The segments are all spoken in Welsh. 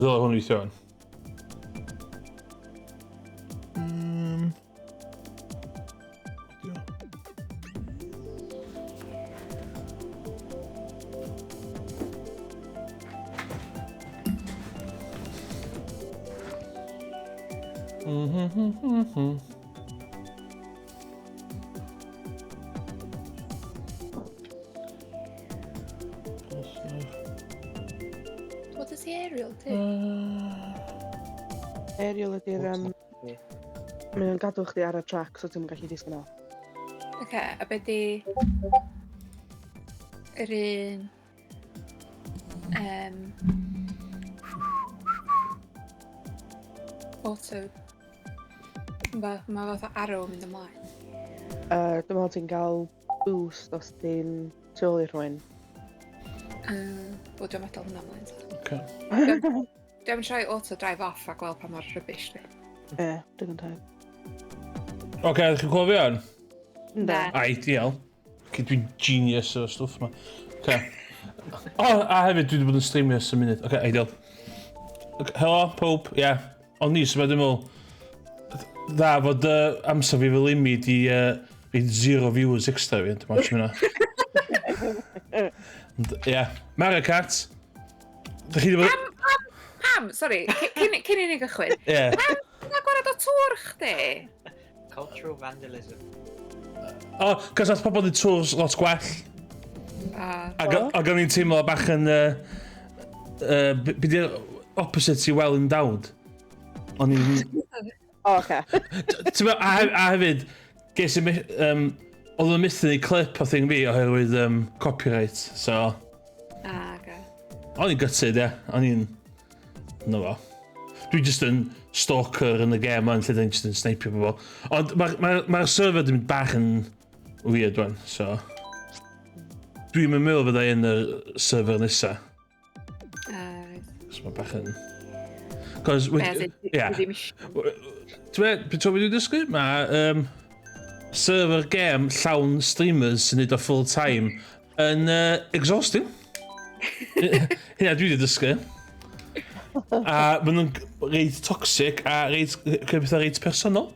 Ddylai hwn weithio wan. What is the aerial do? Aerial ydy'r... Um, Mae o'n gadw chdi ar y track so ti'n gallu disgyn off. Oce, okay, a be di... Yr un... Auto... Mae ma fatha arrow yn mynd ymlaen. Dwi'n meddwl ti'n cael boost os ti'n tu ôl i rhywun. Wel, dwi'n meddwl hwnna ymlaen. Okay. Dwi'n troi auto drive off a gweld pa mor rubbish dwi. Ie, yeah, digon teg. Oce, okay, chi'n clywed fi on? Ynddo. Ideal. Okay, dwi'n genius o'r stwff yma. Okay. O, oh, a hefyd dwi wedi bod yn streamio ers y munud. Oce, okay, ideal. Okay, helo, pob, ie. Yeah. Ond ni, so dwi'n meddwl, dda fod amser fi fel imi di reid zero viewers extra fi, dwi'n meddwl hynna. Ond, ie. Yeah. Mario Kart. Dych chi wedi bod... Pam, pam, pam, sorry, cyn, cyn i ni gychwyn. Ie. Yeah. Pam ti'n gwared o tŵr chdi? Cultural vandalism. O, oh, cos nath pobl di tours lot gwell. Ac ac o'n i'n teimlo bach yn... Be di'r opposite i well endowed? O'n i'n... O, oce. Ti'n meddwl, a hefyd, ges i... Oedd o'n methu neud clip o thing fi oherwydd copyright, so... Ah, oce. O'n i'n gutted, ie. O'n i'n... No fo. Dwi just yn stalker yn y gêm o'n lle dyn just yn snipio pobl. Ond mae'r ma, ma, ma server di mynd bach yn weird one, so... Dwi'n mynd meddwl fydda i yn y server nesa. So mae bach yn... Cos... Ie. Ti'n meddwl, beth dwi'n dysgu? Mae server gêm llawn streamers sy'n neud o full time yn exhausting. Hynna dwi wedi dysgu. A maen nhw'n reit toxic a reit, pethau reit personol.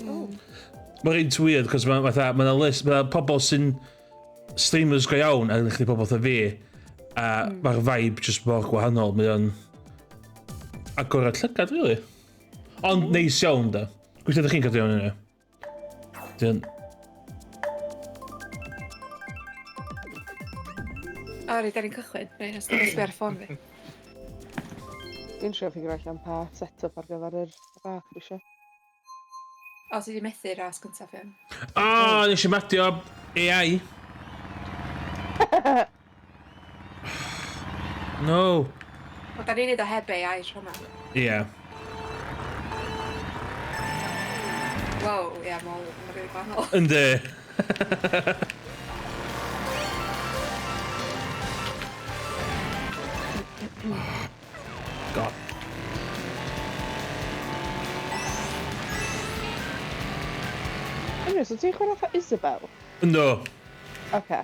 Mae'n reit weird, cos mae ma, ma list, mae pobl sy'n streamers go iawn, a chdi pobl fatha fi, a mae'r vibe just mor gwahanol, mae o'n agorad llygad, really. Ond neis iawn, da. Gweithio ydych chi'n cadw iawn yna. Dyn... O, reit, da ni'n cychwyn. Reit, nes dwi'n sbio ar y ffôn fi. Dwi'n trio ffigur allan pa set-up ar gyfer yr raff dwi eisiau. O, ti di methu ras gyntaf, iawn. O, nes i madio AI. No. Wel, da ni'n neud o heb AI tro yma. Ie. Yeah. Wow, ie, yeah, mae'n ma rili gwahanol. Yndi. God. Anyway, so ti'n chwarae fatha Isabel? Ynddo. Oce.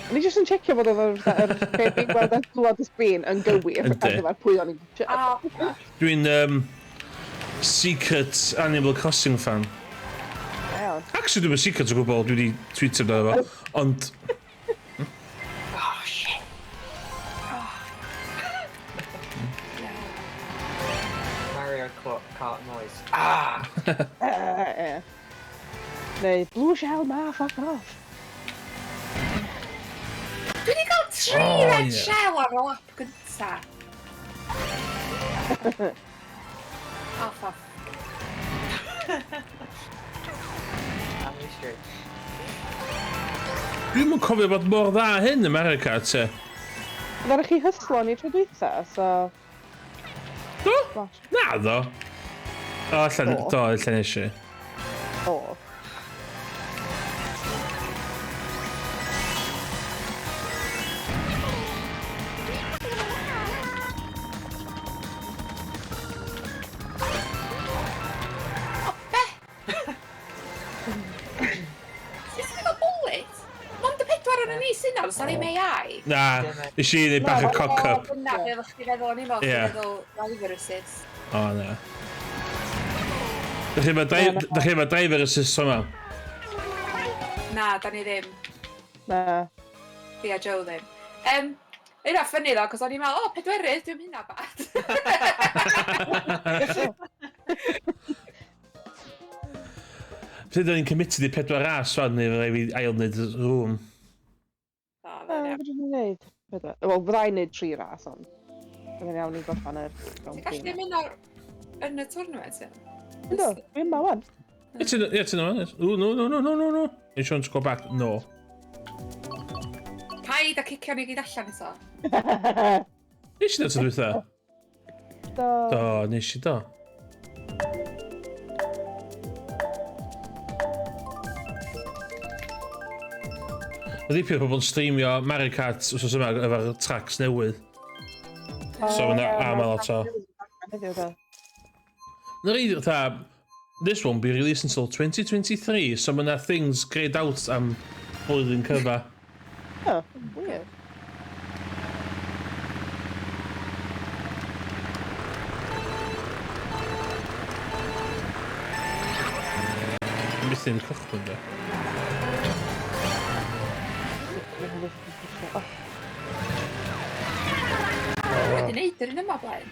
O'n i jyst yn checio bod oedd yr be fi'n gweld ar glwad y sgrin yn gywir ar gyfer pwy o'n i'n Oh. Dwi'n secret Animal Crossing fan. Iawn. Actually, dwi'n secret o gwbl, dwi wedi tweetio amdano fo, ond... Oh, shit. Oh. Mario Kart noise. Ah! Ie. Neu, blue shell ma, fuck off. Dwi wedi cael tri oh, red yeah. shell ar y lap gynta. Off, off. Family straight. Dwi'm yn cofio bod mor dda hyn yn Mario Kart, te. Ddaru chi hyslo ni tro dwytha, so... Do? Na, ddo. O, allan, do, allan eisiau. O. O, be? Sut ti'n gael bullet? Mond y pedwar yn y ni sy'n nawr, sa ddim AI. Na, nes i neud bach o cock-up. Na, be oeddech chdi feddwl o'n i'n meddwl, Ie. chdi'n meddwl driver assist. O, na. Dych chi efo driver assist yma? Na, da ni ddim. Na. Fi a Joe ddim. Yna ffynnu ddo, cos o'n i'n meddwl, o, pedwerydd, dwi'n hynna bad. Pryd o'n i'n committed i pedwar ras fan, neu fydda i fi ail wneud y room. O, Na, fe'n iawn. fedrwn ni wneud. Wel, fydda i'n wneud tri ras, ond... Byddai'n iawn i gorffan yr round Ti'n gallu tri. mynd ar yn y tournament, ie? Yndw, dwi'n yma wan. Ie, ti'n ie, ti'n yma. No, no, no, no, no, no, no. Insurance go back, no. Paid a cicio ni gyd allan eto. Nes i ddod dwytha? Do. Do, nes i do. Mae dipyn o pobl yn streamio Mario Kart wrth yma efo'r tracks newydd. So, ma' 'na a ma' lot o- Heddiw, do. Na rei, fatha, this won't be released until 2023, so mae yna things greyed out am blwyddyn cyfa. Oh, weird. Methu'n cychwyn, de. Wedi neud yr un yma blaen.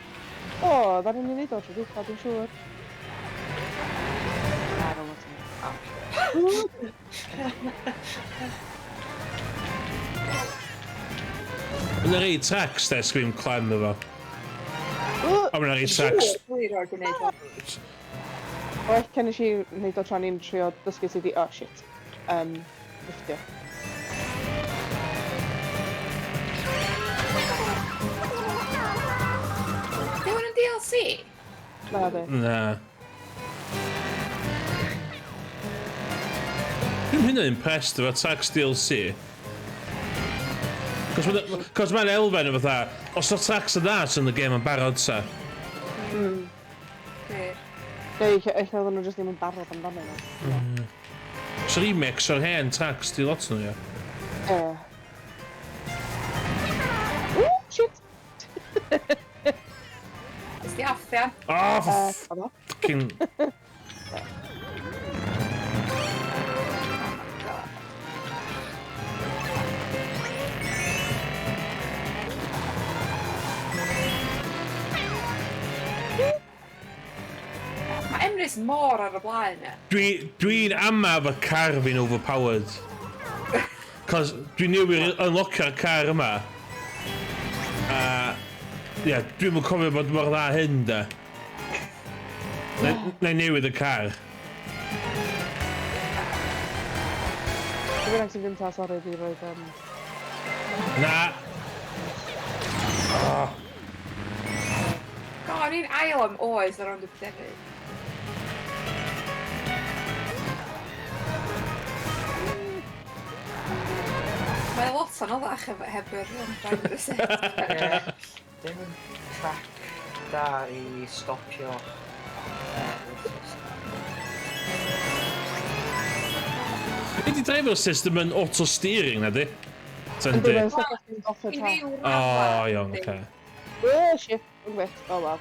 O, ddaru ni neud o tro dwytha, dwi'n siŵr. Na, fe lot Mae'n rei tracks, de, sgwim clem efo. O, mae'n rei tracks. Dwi roed i neud o. Well, cyn nes i wneud o tra ni'n trio dysgu sut i... Oh, shit. Lifftio. Di hwn yn DLC? Na, di. Na. Dwi'n hynny'n impressed efo tracks DLC. Cos mae'n elfen o fatha, os o'r tracks yn dda, sy'n y gêm yn barod sa. Gwir. Neu, eich oedden nhw jyst ddim yn barod amdano nhw. So remix o'r hen tracks di lot nhw, ie. Ie. Ooh, shit! Is di off, ia? Oh, for Oedd o. fucking... Mae Emrys mor ar y blaen, ia. Dwi'n ama fy car fi'n overpowered. Cos dwi'n newydd unlockio'r car yma. A... Ie, yeah, dwi'n yn cofio bod mor dda hyn, da. Na i newid y car. Dwi'n bynnag sy'n gyntaf, sori, fi roed... Na! Oh. Go, o'n i'n ail am oes ar rownd y pedwerydd. Mae lot anoddach heb yr driver assist. Ie, Dim yn track da i stopio. Ydy driver assist ddim yn auto-steering, na di? Yndi, Tyndi? mae'n stopio chdi'n off y I track. ryw O, raddau, iawn, yndi. oce. Oh, shit. Wrong bit. Oh, well.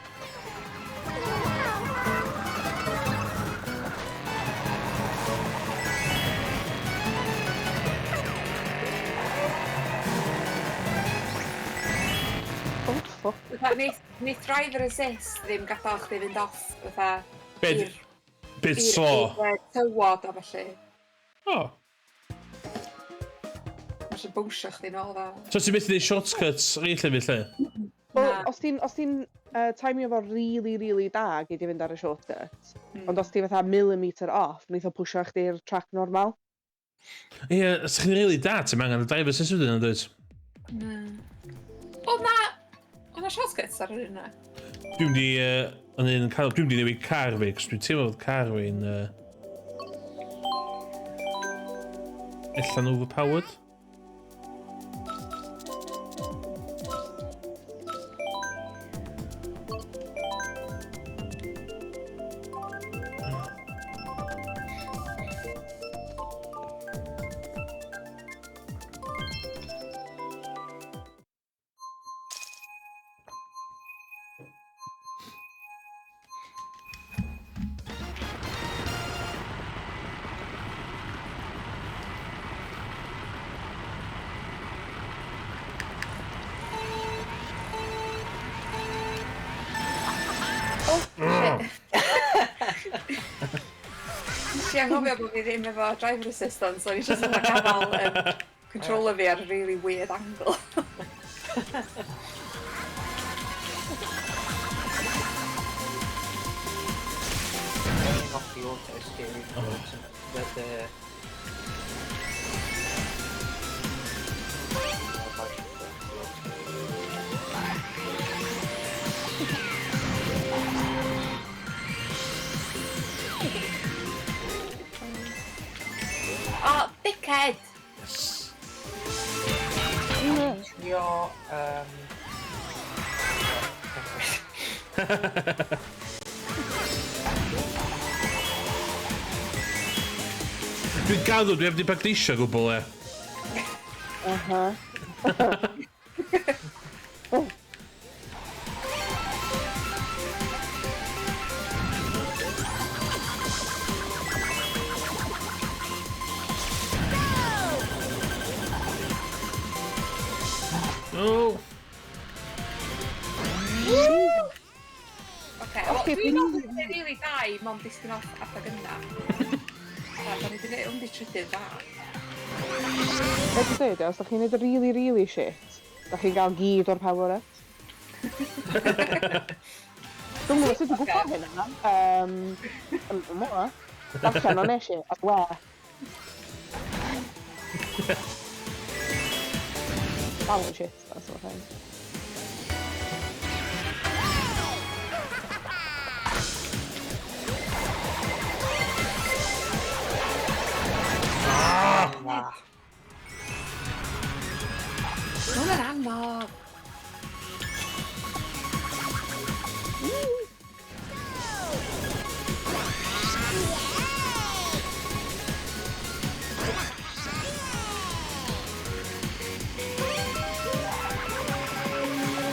Oh, fuck. Fatha, neith driver assist ddim gadael chdi fynd off, fatha, Be- Bit slow. i'r tywod a felly. O. Mae eisiau bwysio chdi nôl fel. So ti'n methu neud shortcuts rei lle felly? Wel, Na. os ti'n os ti'n timio fo really, really da, gei di fynd ar y shortcut. Ond os ti fatha millimeter off, neith o pwysio chdi i'r track normal. Ie, os chi'n really da, ti'n angen y driver assist wedyn yn dweud. Na. Oedd na shortcuts ar yr un yna? Dwi'n di, yn un yn cael, dwi'n di newid car fi, cos dwi'n teimlo fod car fi'n... Ella'n overpowered. Oh, shit. Nes i anghofio bod fi ddim efo driver assistant, so o'n i jyst yn gafal controller fi ar really weird angle. Turning off the auto steering the Oh, dickhead! Yes. Trio... Dwi'n gadw, dwi heb di practisio gwbl e. Aha. No. Oce, wel, dwi'n meddwl bod hi'n rili da i mond disgyn off adeg yna. Da, da ni 'di neud hwn 'di trydydd dda. Be dwi'n dweud, os da chi'n neud y really, really shit, da chi'n gael gyd o'r power-ups. Dwi'n gwybod sut i gwybod hynna. Yn mor. Darllen o nes i, ar we. Dal yn shit, that sort of thing. Ah! Na. Mae hwnna'n anodd.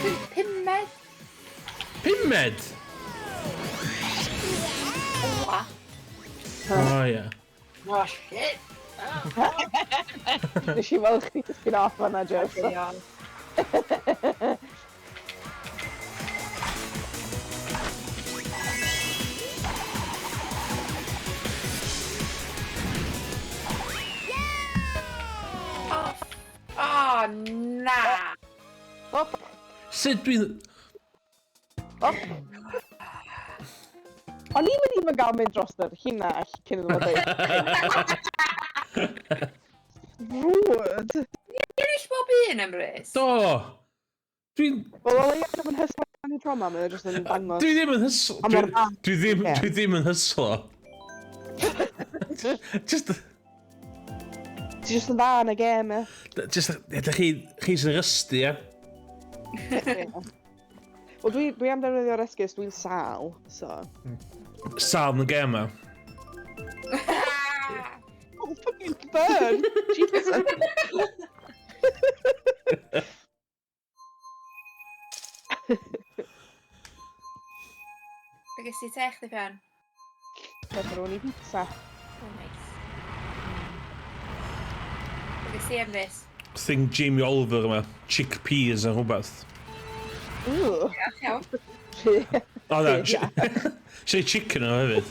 Dwi'n pumed. Pumed? Ola. O, ie. Oh, shit! Nes i weld chdi disgyn off fan'na, Jess. Iawn. Oh, oh, na. Op, Sut dwi'n... op. O'n i'n mynd i gael mynd dros yr llinell cyn iddo fo dweud. Rude. Ennill bob un, Emrys. Do! Dwi'n... Wel, o leia ddim yn hyslo yn y trauma, mae o jyst yn dangos. Dwi ddim yn hyslo. A mor dda. Dwi ddim yn hyslo. Just... Ti jyst yn dda yn y gêm, ie. Just... Ydych chi... Chi sy'n rusty, ie? Wel, dwi am defnyddio'r esgus, dwi'n sâl, so... Sâl yn y gêm, e? Oh, fucking burn! Jesus! Be ges ti te chdi, Ffion? Pepperoni pizza. Oh, nice. Be ges ti, Emrys? Thing Jamie Oliver yma. Chickpeas a rhywbeth. Ooh. Iawn, iawn. O, na. Siau chicken yma hefyd.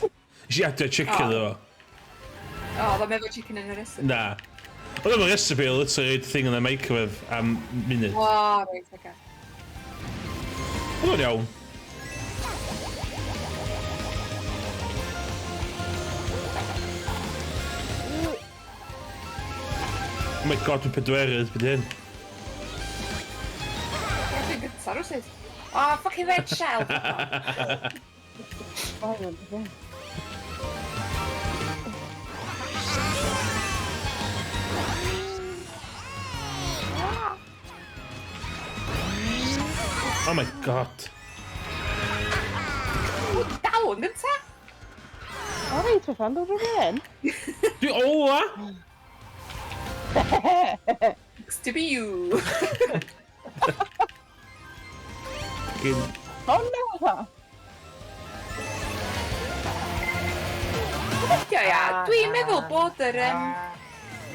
Nes i adio chicken O. efo. O, oedd o'n meddwl chicken yn y recipe. Na. Oedd o'n recipe, literally, thing yn y microwave am munud. O, reit, oce. Oedd o'n iawn. Oh my god, dwi'n pedwerydd, beth hyn? Ie, dwi'n gyntaf rwsut. O, fucking red shell. Oh, yeah. Oh my god. O, dal yn gyntaf. O, reit, Bethan, dod rhywun hyn. Dwi ola! Sucks to be you. Gyn... O, na! Gobeithio, ia. Dwi'n meddwl bod yr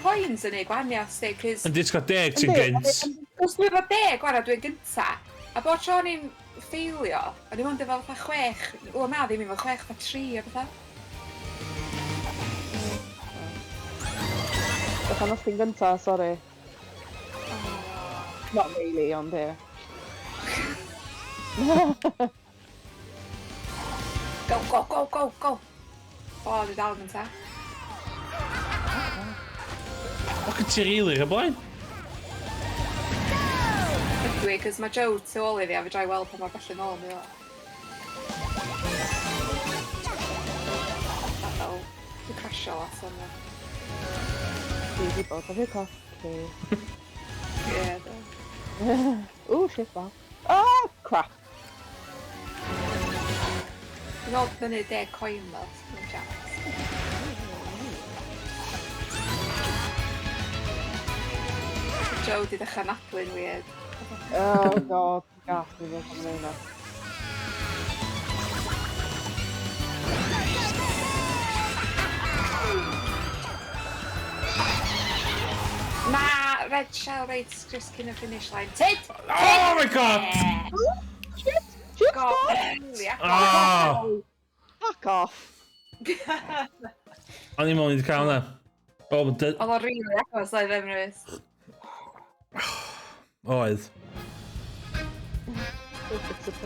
coins yn ei gwahaniaeth, sti, cos... Yndi, ti'n cael 10 ti'n gynt. Os dwi efo 10 gwara, dwi'n gynta. A bod tro ni'n ffeilio, o'n i mond efo fatha 6, o na, ddim efo 6, fatha 3 o bethau. Fatha nos ti'n gynta, sorry. Not really, ond ie. Go, go, go, go, go! O, dwi dal yn gynta. O, gyn ti rili ar y blaen? Ydw i, cos mae Joe tu ôl i fi a fedra i weld pa mor bell yn ôl mae o. Uh-oh. Dwi'n crasio lot o'n Dwi wedi bod ar coffee. Ie, do. Ooh, shit, wow. Oh, crap. Dwi'n meddwl fyny 10 coin ddo, so dwi'n chance. Joe di dechrau nadlu'n weird. Oh, god, gas fi fel pan mae'n Na, red shell reit just cyn y finish line. Tid! Oh my god! Shit! Shit, God, stop! really agos. Oh! Fuck off. O'n i'n meddwl ni wedi cael hwnna. O, ma' Oedd o'n really agos oedd Emrys. Oedd.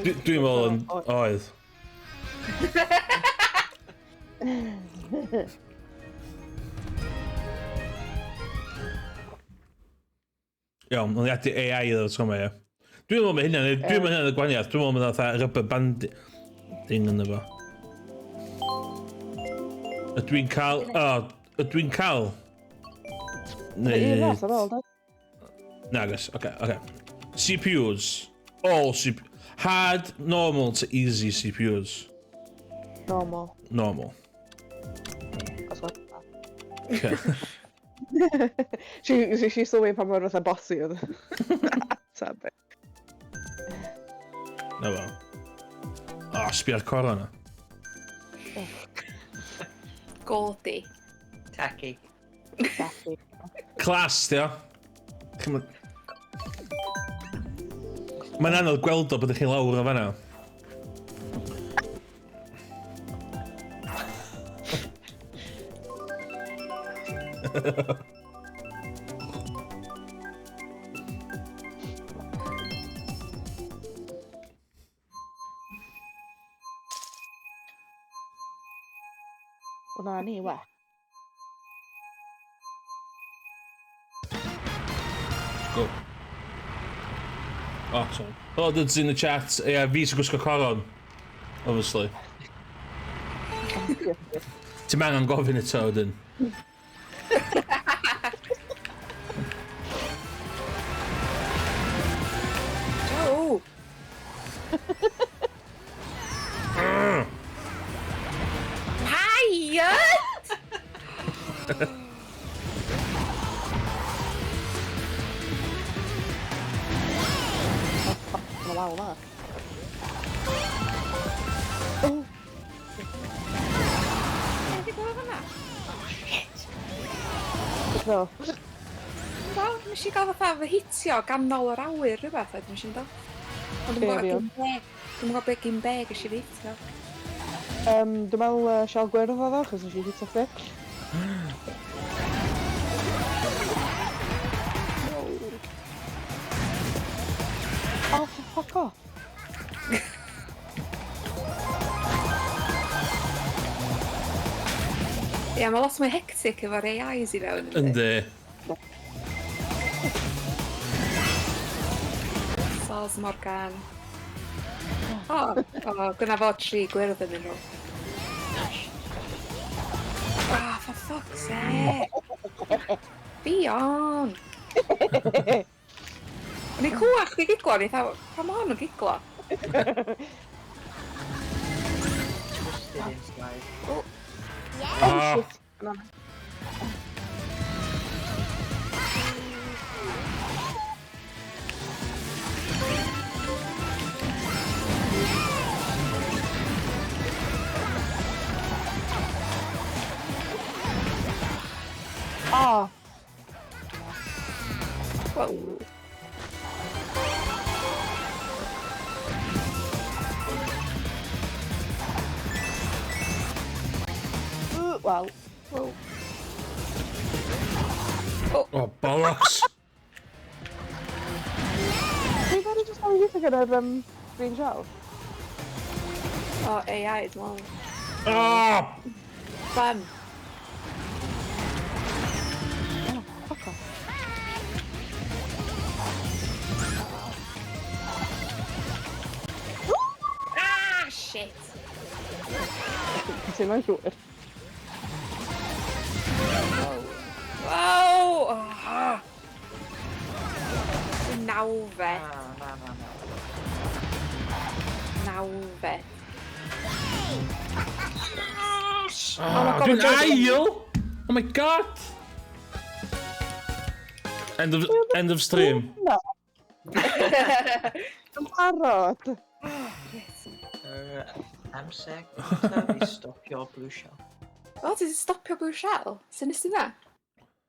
Dwi'n meddwl yn... Oedd. Iawn, o'n i adi AI iddo tro yma, ie. Dwi'n meddwl mae hynna'n... Dwi'n meddwl hynna'n y gwahaniaeth. Dwi'n meddwl mae fatha rubber band thing ynddo fo. Ydw i'n cael... O, ydw i'n cael... Un ras ar ôl, da? Nagos, oce, oce. CPUs. All CPU... Hard, normal to easy CPUs. Normal. Normal. Os what? Okay. She sylwi pa mor fatha bossy oedd. Ateb. Na fo. O, sbio'r corona. Gaudy. Tacky. Exactly. Class, di o. Mae'n anodd gweld o bod ych chi lawr o fanna. Wna ni, we. Go. Oh, sorry. Oh, that's in the chat. Yeah, fi sy'n gwisgo coron. Obviously. Ti'n angen gofyn eto wedyn. Joe! Paid! Mae lawr na. Oh, Be ddigwyddodd fan'na? Oh, shit! beth o? Wel, nes i gael fatha fy hitio ganol yr awyr rhywbeth, a dwi'n siŵr. Ond dwi'n Be, gwybod fi o? gyn be, dwi'n gwybod be gyn be ges i fi hitio. Dwi'n meddwl sial gwyrdd oedd o, achos nes i hitio chdi. Oh, for fuck off. Ie, mae lot mwy hectic efo'r AIs i fewn. Yndi. Soz Morgan. O, o, gyna fo tri gwyrdd yn nhw. Ah, for fuck's sake. Fion! O'n i'n clywed chdi giglo, o'n i fatha, pa mor nhw'n giglo? Twisted inside. Oh, Ah. shit. Na. Ah, Wow. Wel. Wow. Oh, bollocks! Dwi'n fawr jyst am gweithio gyda'r green shell. O, AI, dwi'n meddwl. Oh! Bam. Oh, fuck off. Ah, shit. Ti'n llwyr. Wow! Oh. Nawfed. Na, na, na, na. Nawfed. Oh, my God, dwi'n ma' Joe ail! Oh my God! End of stream. Na, yn barod. Amser cyntaf i stopio Blue Shell. O, ti wedi stopio Blue Shell? Sut nes ti na?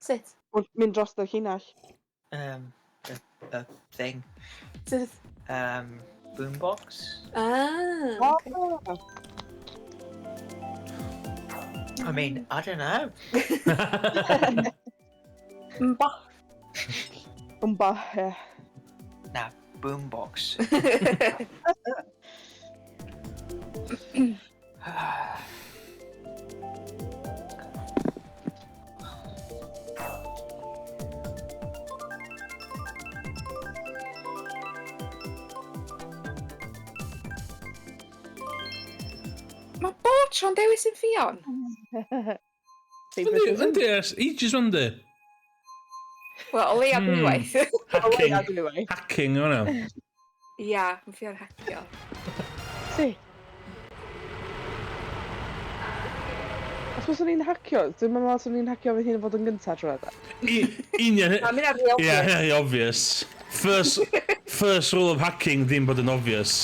Sut? Mynd dros y llinell. The thing. Sut? Boombox. Ah, Oh, okay. I mean, I don't know. Mba. Ymba, ie. Na, boombox. Mae bob tro'n dewis yn Ffion. Yndi, yndi, ers ages yndi. Wel, o leia dwywaith. Hacking. Anyway. Hacking o'na. Ia, mae Ffion hacio. Si. Os fyswn i'n hacio, dwi'n meddwl os ni'n hacio fy hun i fod yn gyntaf trwy adeg. Union. Na, mae'n rhy Ie, obvious. yeah, obvious. First rule of hacking, ddim bod yn obvious.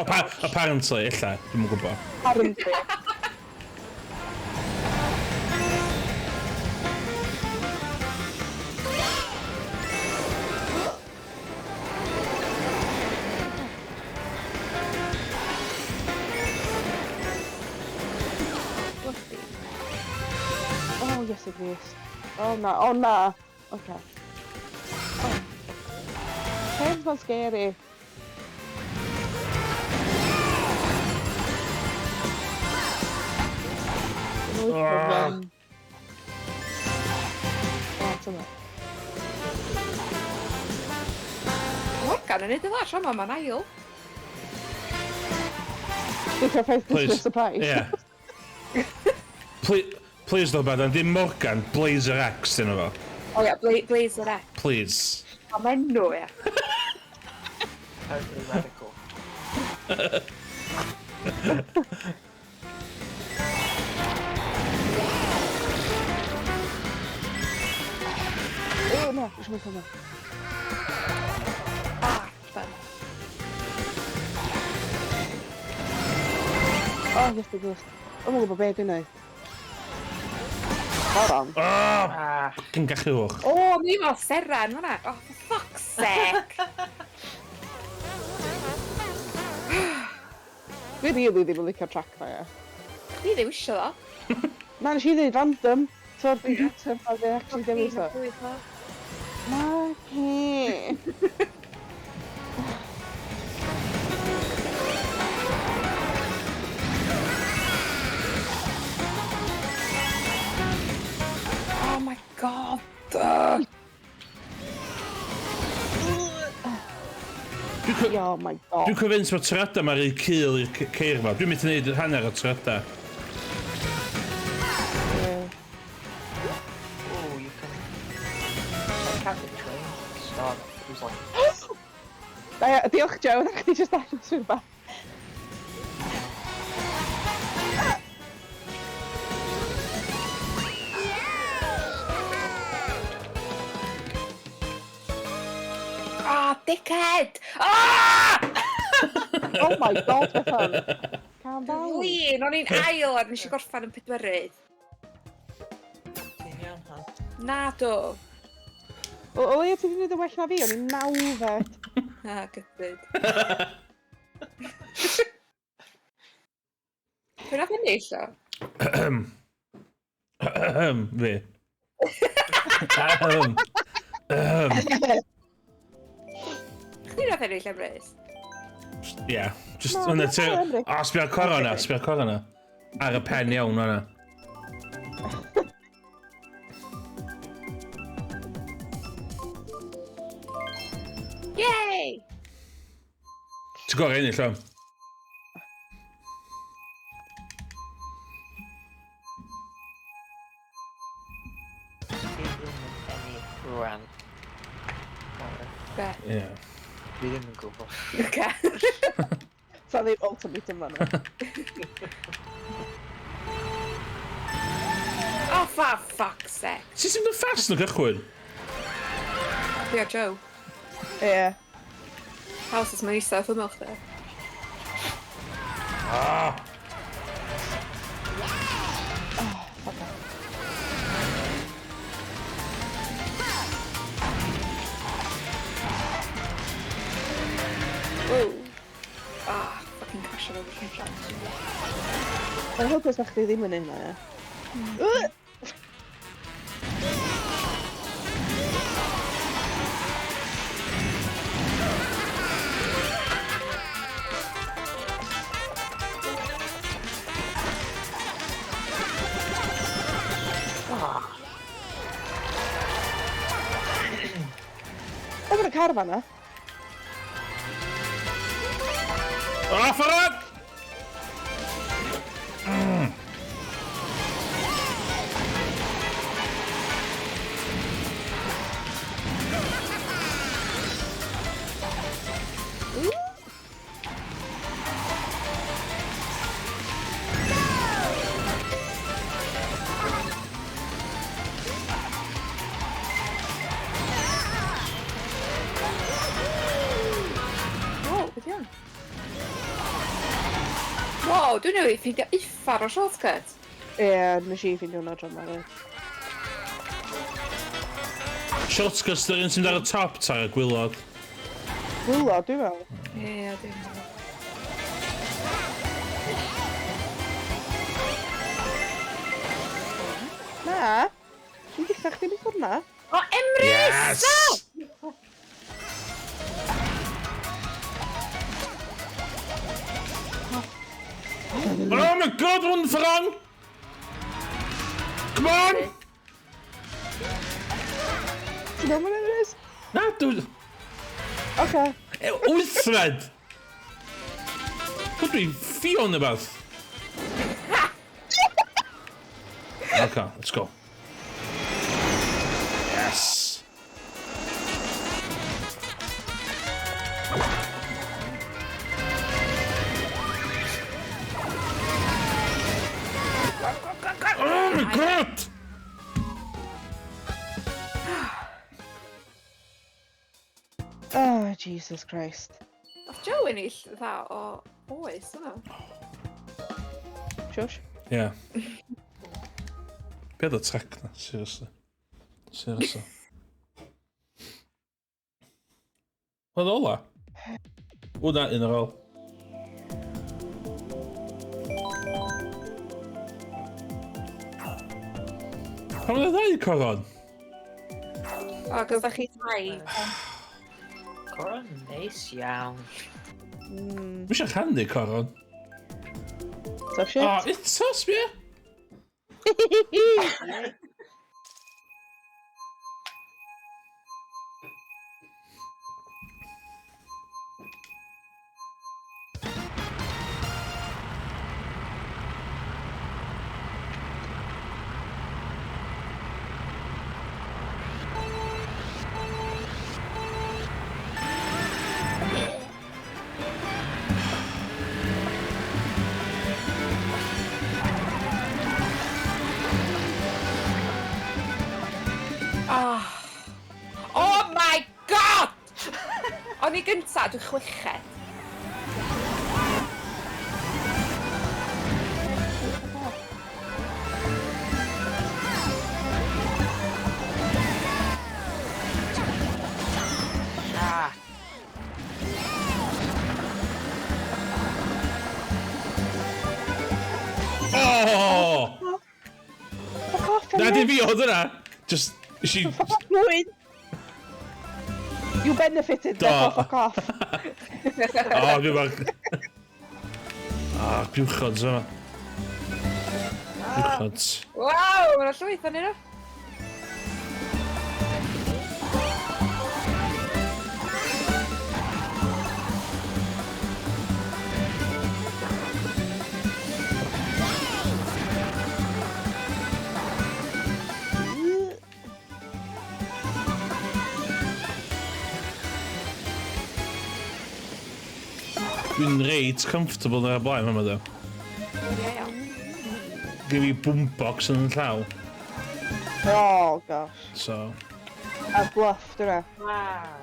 Apparently, illa, dwi'm yn gwybod. Apparently. Bloody. Oh, yes it is. Oh na, oh na. Okay. Oh. Train's not scary. Ah. Oh, dyma. Morgan yn neud y dda tro yma, mae'n ail. Dwi'n ffaith Please. this surprise. Yeah. Please, please though, Badan, dim Morgan, Blazer X dyn nhw fo. O ia, Blazer X. Please. O, mae'n enw, ia. Totally radical. Oh, na, eisiau mynd hwnna. Ah, fun. Oh, yes, it is. Oh, mae'n gwybod beth dwi'n neud. Moron. Oh, Ah, fucking gachwch. O, mi fel seren fan'na. Oh, for fuck's sake. Dwi really ddim yn licio'r track na, ie. Dwi ddim isio ddo. Na, nes i ddweud random. So'r computer pa dwi actually dewis o. Na, he. Oh my God. Ugh. Oh my God. Dwi'n convinced bod tyrada ma'n rhy cul i'r ceir ma. Dwi'n mynd i wneud hanner o tyrada. Yeah. Oh, you can take out the train at the start. It was like, Da, diolch Joe, na chdi just allan trwy'r bach. Ah, dickhead! Ah! Oh my God, Bethan. Calm down. Flin, o'n i'n ail a nes i gorffan yn pedwerydd. Ti'n iawn, han? Na do. O leia ti wedi gwneud yn well na fi, o'n i'n nawfed. Na, gydyd. Pwy nath ennill o? Fi. Ahem. Ahem. Chdi nath ennill Emrys? Yeah, just Na, hwnna dwi'n ti... meddwl Emrys. O, sbio'r corona, sbio'r corona. Ar y pen iawn hwnna. Yay! Ti'n gorau ennill o'n? Fi ddim yn ennill rwan. Be? Ie. Fi ddim yn gwybod. Oce. So ddim ultimatum fan'na. Oh, for fuck's sake. Ti'n symud yn fast yn y cychwyn? Fi o Joe. Ie. House is mae'n eistedd wrth ymyl chdi. Ah! Fuck off. Whoa. Ah, fucking crasio fel fucking trash. Mae'n hopeless na chdi ddim yn un ie. Ugh! Ah, O, mae'n car fan'na. Off yr up! Wow, beth iawn? Wow, dwi'n newydd ffeindio uffar o shortcut. Ie, nes i ffeindio hwnna tro yma. Reit. Shortcuts dy'r un sy'n mynd ar y top ta y gwylod. Gwylod, dwi'n meddwl. Ie, dwi'n meddwl. Na. Dwi'n ditha chdi mynd ffordd na. O, Emrys! Yes! Oh my god, one wrong! Come on! Ti'n meddwl mae'n Emrys? Na, dwi'n... Oce. Wythfed! Could be Fion about. Okay, let's go. Yes! Oh my god! Oh, Jesus Christ. Nath Joe ennill dda o oes, yna. Shush. Yeah. Be oedd y track na, seriously. Seriously. Oedd ola? O na, un ar ôl. Pam oedd y ddau coron? O, cos da chi tai. Coron neis iawn. Dwi eisiau rhannu coron. Tough shit. O, eto, sbia? Oh. Oh my god! O'n i gynta, dwi'n chweched. Ah, Ddim fi oedd yna. Just, she... Mwyn! You benefited, Do. therefore fuck off. O, dwi'n bach... Ah, buwchods yma. Buwchods. Waw, mae'n llwyth o'n nhw. Dwi'n reit comfortable yn y blaen yma, ddo. Ie, iawn. Gyn fi boombox yn y llaw. Oh, gosh. So... A bluff, dyna. Wow.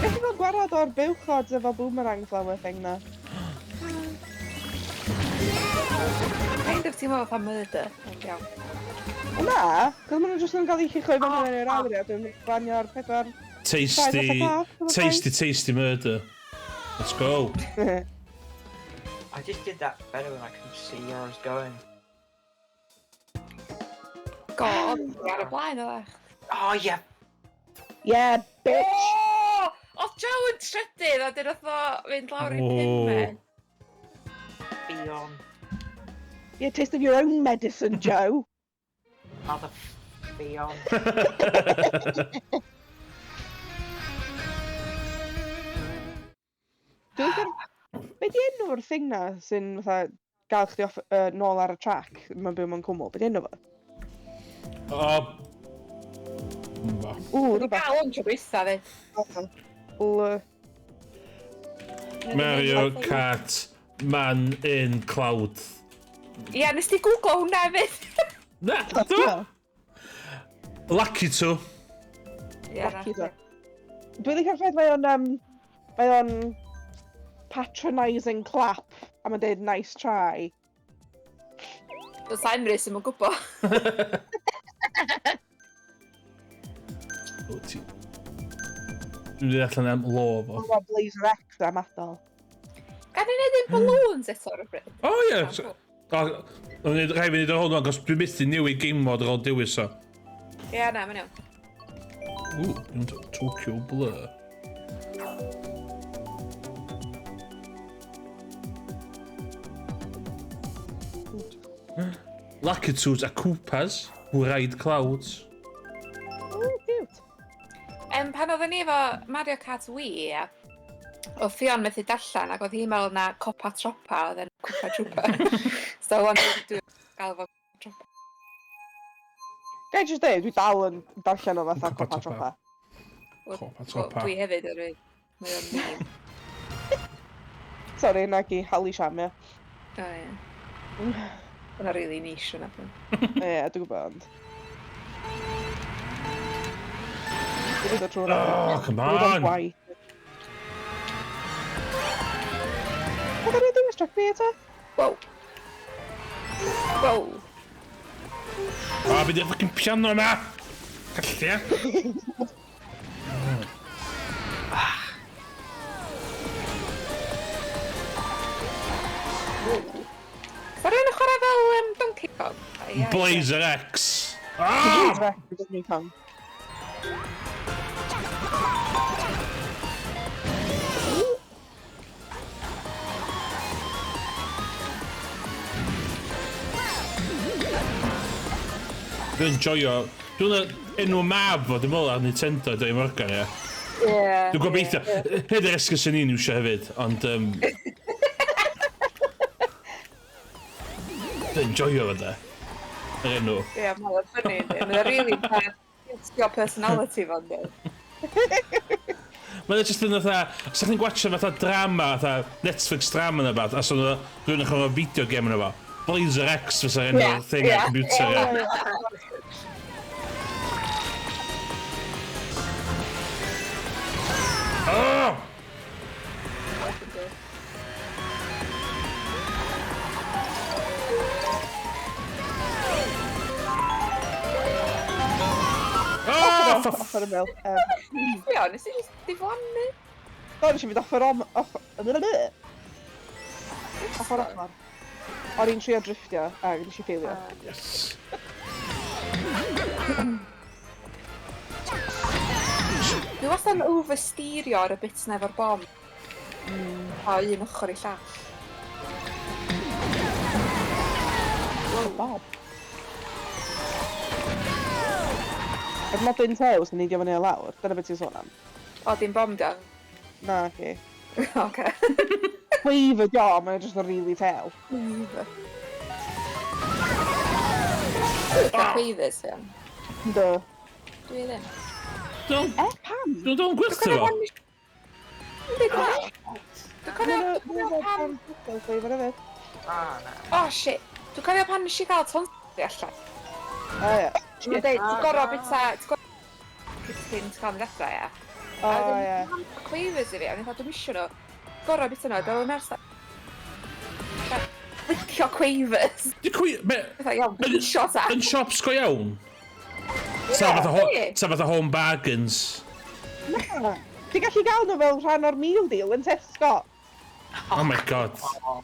Beth yw'n gwarad o'r buwchod efo boomerang flower thing na? Kind of teimlo fatha murder. Ond iawn. O na, cos maen nhw jyst yn cael eu chichio i fyny yn yr awyr a dwi'n glanio'r pedwar. Tasty, tasty, tasty murder. Let's go. I just did that better when I couldn't see where I was going. God, ar y blaen oedd. Oh, yeah. Yeah, bitch! O! Oedd Joe yn trydydd a dyn oedd o fynd lawr i Oh. pumed. Fion. Yeah, taste of your own medicine, Joe. Mother Fion. Dwi'n licio... Be di enw'r thing na sy'n fatha gael chdi off, nôl ar y track mae'n byw mewn cwmwl? Be di enw fo? O... Ba. Ww, Dwi'n rhywbeth. gael o'n tro dwytha fi. L... Mario Kart Man in Cloud. Ie, nes ti googlo hwnna hefyd? Na, do! Lucky to. Ie, Lucky to. Dwi'n licio'r ffaith mae o'n... mae o'n patronising clap a mae'n deud nice try. Does Emrys ddim yn gwybod. O, ti... Dwi'n mynd allan am lo fo. Mae'n Blazer X am adol. Gan i wneud un balloons eto ar y bryd? O ie! O, rhaid fi wneud yr hwn, achos dwi'n methu newid game mode ar ôl dewis o. Ie, na, mae'n iawn. Ww, dwi'n Tokyo Blur. Lakitus a Koopas who ride clouds. Ooh, cute. Pan oedden ni efo Mario Kart Wii, ie, oedd Ffion methu darllen ac oedd hi'n meddwl na Copa Tropa oedd yn Koopa Troopa. So, wan dwi'n gael fo Copa Tropa. Ga i jyst dweud, dwi dal yn darllen o fatha Copa Copa Tropa. Tropa. Wel, Copa wel, Tropa. Dwi hefyd yr un. Mae o'n meme. Sorry, nag i Hali Siam, ie. O, ie. Hwna really niche yna. Ie, dwi'n gwybod, ond... Dwi'n dod trwy'r Oh, come on! Oedd o'n dewis track fi eto? Wow. Wow. O, beth yw'r fucking piano yma? Gallu, Sa rhywun yn chwarae fel Donkey Kong? Ai, ai, Blazer X! Ah! Blazer X, Donkey Kong. Dwi'n joio... Dwi'n enw mab fo, dwi'n meddwl ar Nintendo, dwi'n Morgan, ie. Ie. Dwi'n gobeithio. Hyd yr esgus yn un iwsio hefyd, ond... Dwi'n joio fo, de. Yr enw. Ie, mae'n funny, yndi. Mae'n really bad personality fo'n dweud. Mae'n just yn fatha... Os ydych chi'n gwatcha fatha drama, fatha Netflix drama neu beth, a so rhywun yn chwarae video game yna fo. Blazer X fysa'r enw'r Ie, thing ar ie. computer, ie. Oh! Oh, for Off ar y mil. Ie, nes i just diflannu. Do, nes i fynd off yr om... Off... Ochr ochr. O'n i'n trio driftio, a nes i ffeilio. Yes. Dwi wastad yn oversteerio ar y bit na efo'r bom. O un ochr i llall. Wow, bob. Yr nodyn tew sy'n neidio fyny a lawr, dyna beth ti'n sôn am. O, dim bom dio. Na, ci. Oce. Quaver dio, mae'n just yn really tew. Quaver. Dwi'n quavers, fi. Yndw. Dwi ddim. Don't, E, pam? don't, don't gwerthu fo. Yndi, dwi'n Dwi'n cofio Dwi'n pan... Quaver hefyd. Ah, na. Oh, shit. Dwi'n cofio pan nes i gael tonsils allan. O, ie. Dwi'n deud, ti'n gorfod bita... Ti'n gorfod... Cyn ti'n cael mynd adra, ia. O, ie. Quavers i fi, a o'n i'n fatha, dwi'm isio nhw. Gorfod bita nhw, dwi'n ners... Licio quavers. Di cwi... Be... Fatha, iawn, dwi'n isio ta. Yn shops go iawn? Sa fatha, ho sa fatha home bargains. Na. Ti'n gallu gael nhw fel rhan o'r meal deal yn Tesco. Oh my god.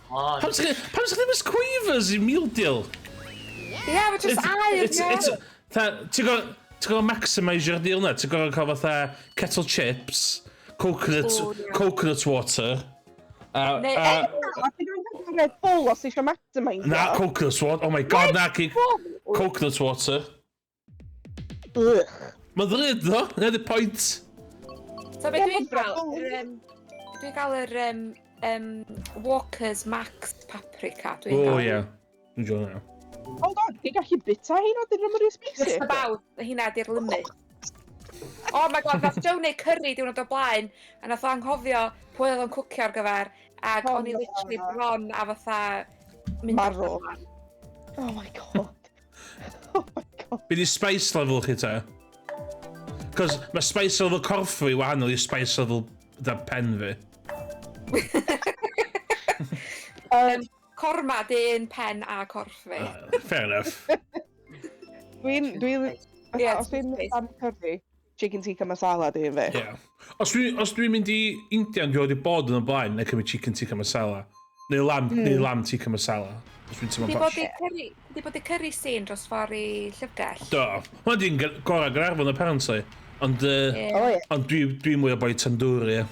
Pam sy'n pam sy'n ddim quavers i meal deal? Yeah, but just air, It's, it's, ti'n gorfod ti'n gorfod maximise your deal na? Ti'n gorfod cael fatha kettle chips, coconut, Oh, yeah. coconut water. Neu- A ti'n gael Red Bull os ti eisiau maximise. Na, coconut water. Oh my god, na, ci. Coconut water. Ugh. Mae'n ddrud, ddo. Na, the point. So be Ie, dwi'n ma'n gael, Red Bull. yr, dwi'n gael yr Walker's Max Paprika. Dwi'n Oh, gael. yeah. Dwi'n joio hwnna. Hold on, ti'n gallu bita hyn o dyn nhw'n mor spicy? Just about, hynna di'r limit. Oh my god, nath Joe neud curry diwrnod o blaen, a nath o anghofio pwy oedd o'n cwcio ar gyfer, ac Oh, o'n i na. literally bron a fatha mynd Marw. allan. Oh my god. Oh my god. Be di spice level chi ta? Cos mae spice level corff fi wahanol i spice level da pen fi. Korma di un pen a corff fi. Fair enough. Dwi'n, dwi'n, Ie, os dwi'n toothpaste. am curry, chicken tikka masala dwi'n fi. Yeah. Os dwi'n os dwi mynd i India, dwi wedi bod yn y blaen, na cymryd chicken tikka masala. Neu lamb, neu lamb tikka masala. Os dwi'n Di teimlo'n bod posh. i curry, di bod i curry scene dros ffordd i llyfrgell. Do. Hwna di'n gorau Gaernarfon, apparently. Ond, Ie. O ie. ond dwi, dwi mwy o boi tandoori, ie.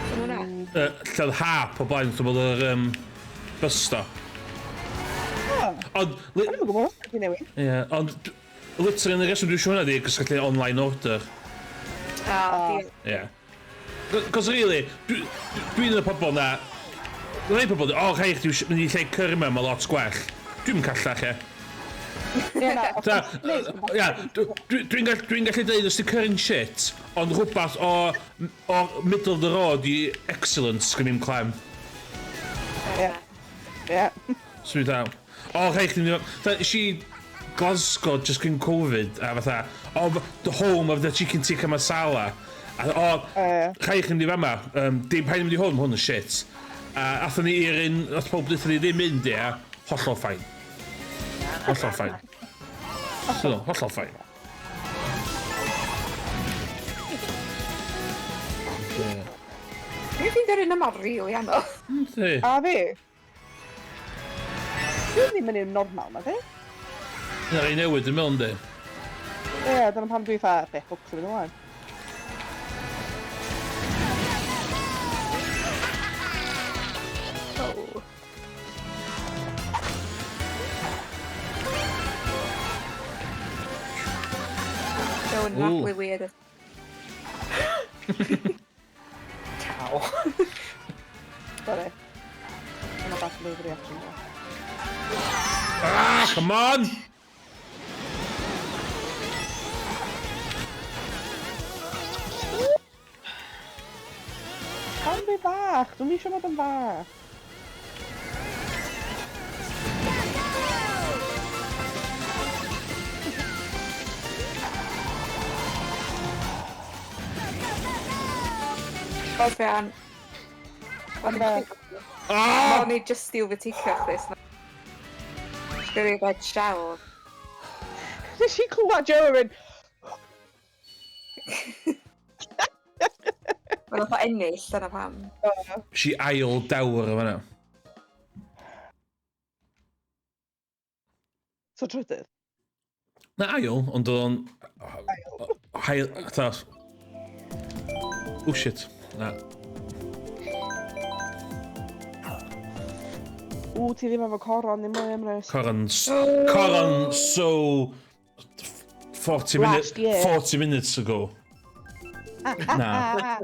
So hwnna. Lle oedd hap o blaen, lle bod yr bus stop. Oh, Ond, Dwi'n yn gwybod, dwi'n newid. ie, ond, literally, yn y reswm dwi eisiau hwnna di, cos gallu online order. Oh, Ie. Yeah. Cos really, dwi'n dwi un o'r pobol na... Rhai pobol, o, rhai chdi mynd i lle curry ma, mae lot gwell. Dwi'n callach, ie. Ie, na. Ta, ia, dwi'n gallu dwi gallu dweud os di curry'n shit, ond rhywbeth o middle of the road i excellence sgyn i'n clem. Ie. Ie. So dwi'n dal. O, rhai chdi mynd i... Ta, is i Glasgow just cyn Covid, a fatha, oh, the home of the chicken tikka masala. A, o, Ie. rhai chdi mynd i fama, dim paid mynd i hwn, hwn yn shit. A athon ni i'r un, ath pob dweud ni ddim mynd, ie, hollol fine. Hollol fine. So, hollol fine. Ie. Dwi'n ffeindio'r un yma rili anodd. Yndi. A fi? Dwi'n ddim yn un normal, na fi? Yna rei newid yn mewn, yndi? Ie, dyna pam dwi'n fatha, be, ffwc sy'n mynd ymlaen. Oh. Joe yn Ooh. really weird. Cow. Sorry. Dyna bach yn overreaction. there. Ah, come on! Pam dwi fach? Dwi'n eisiau bod yn fach. Os fe an. Ond, Ah! O'n i just steal the ticket chdi. Really red shell. Nes i clywed Joe yn mynd, Mae'n fatha ennill, dyna pam. Si ail dawr o fan'na. So trydydd? Na ail, ond oedd o'n... Ail. Fatha... Oh shit. Na. Ww, ti ddim efo coron ddim mwy, Emrys. Coron... Coron so... 40 minutes, 40 minutes ago. Na.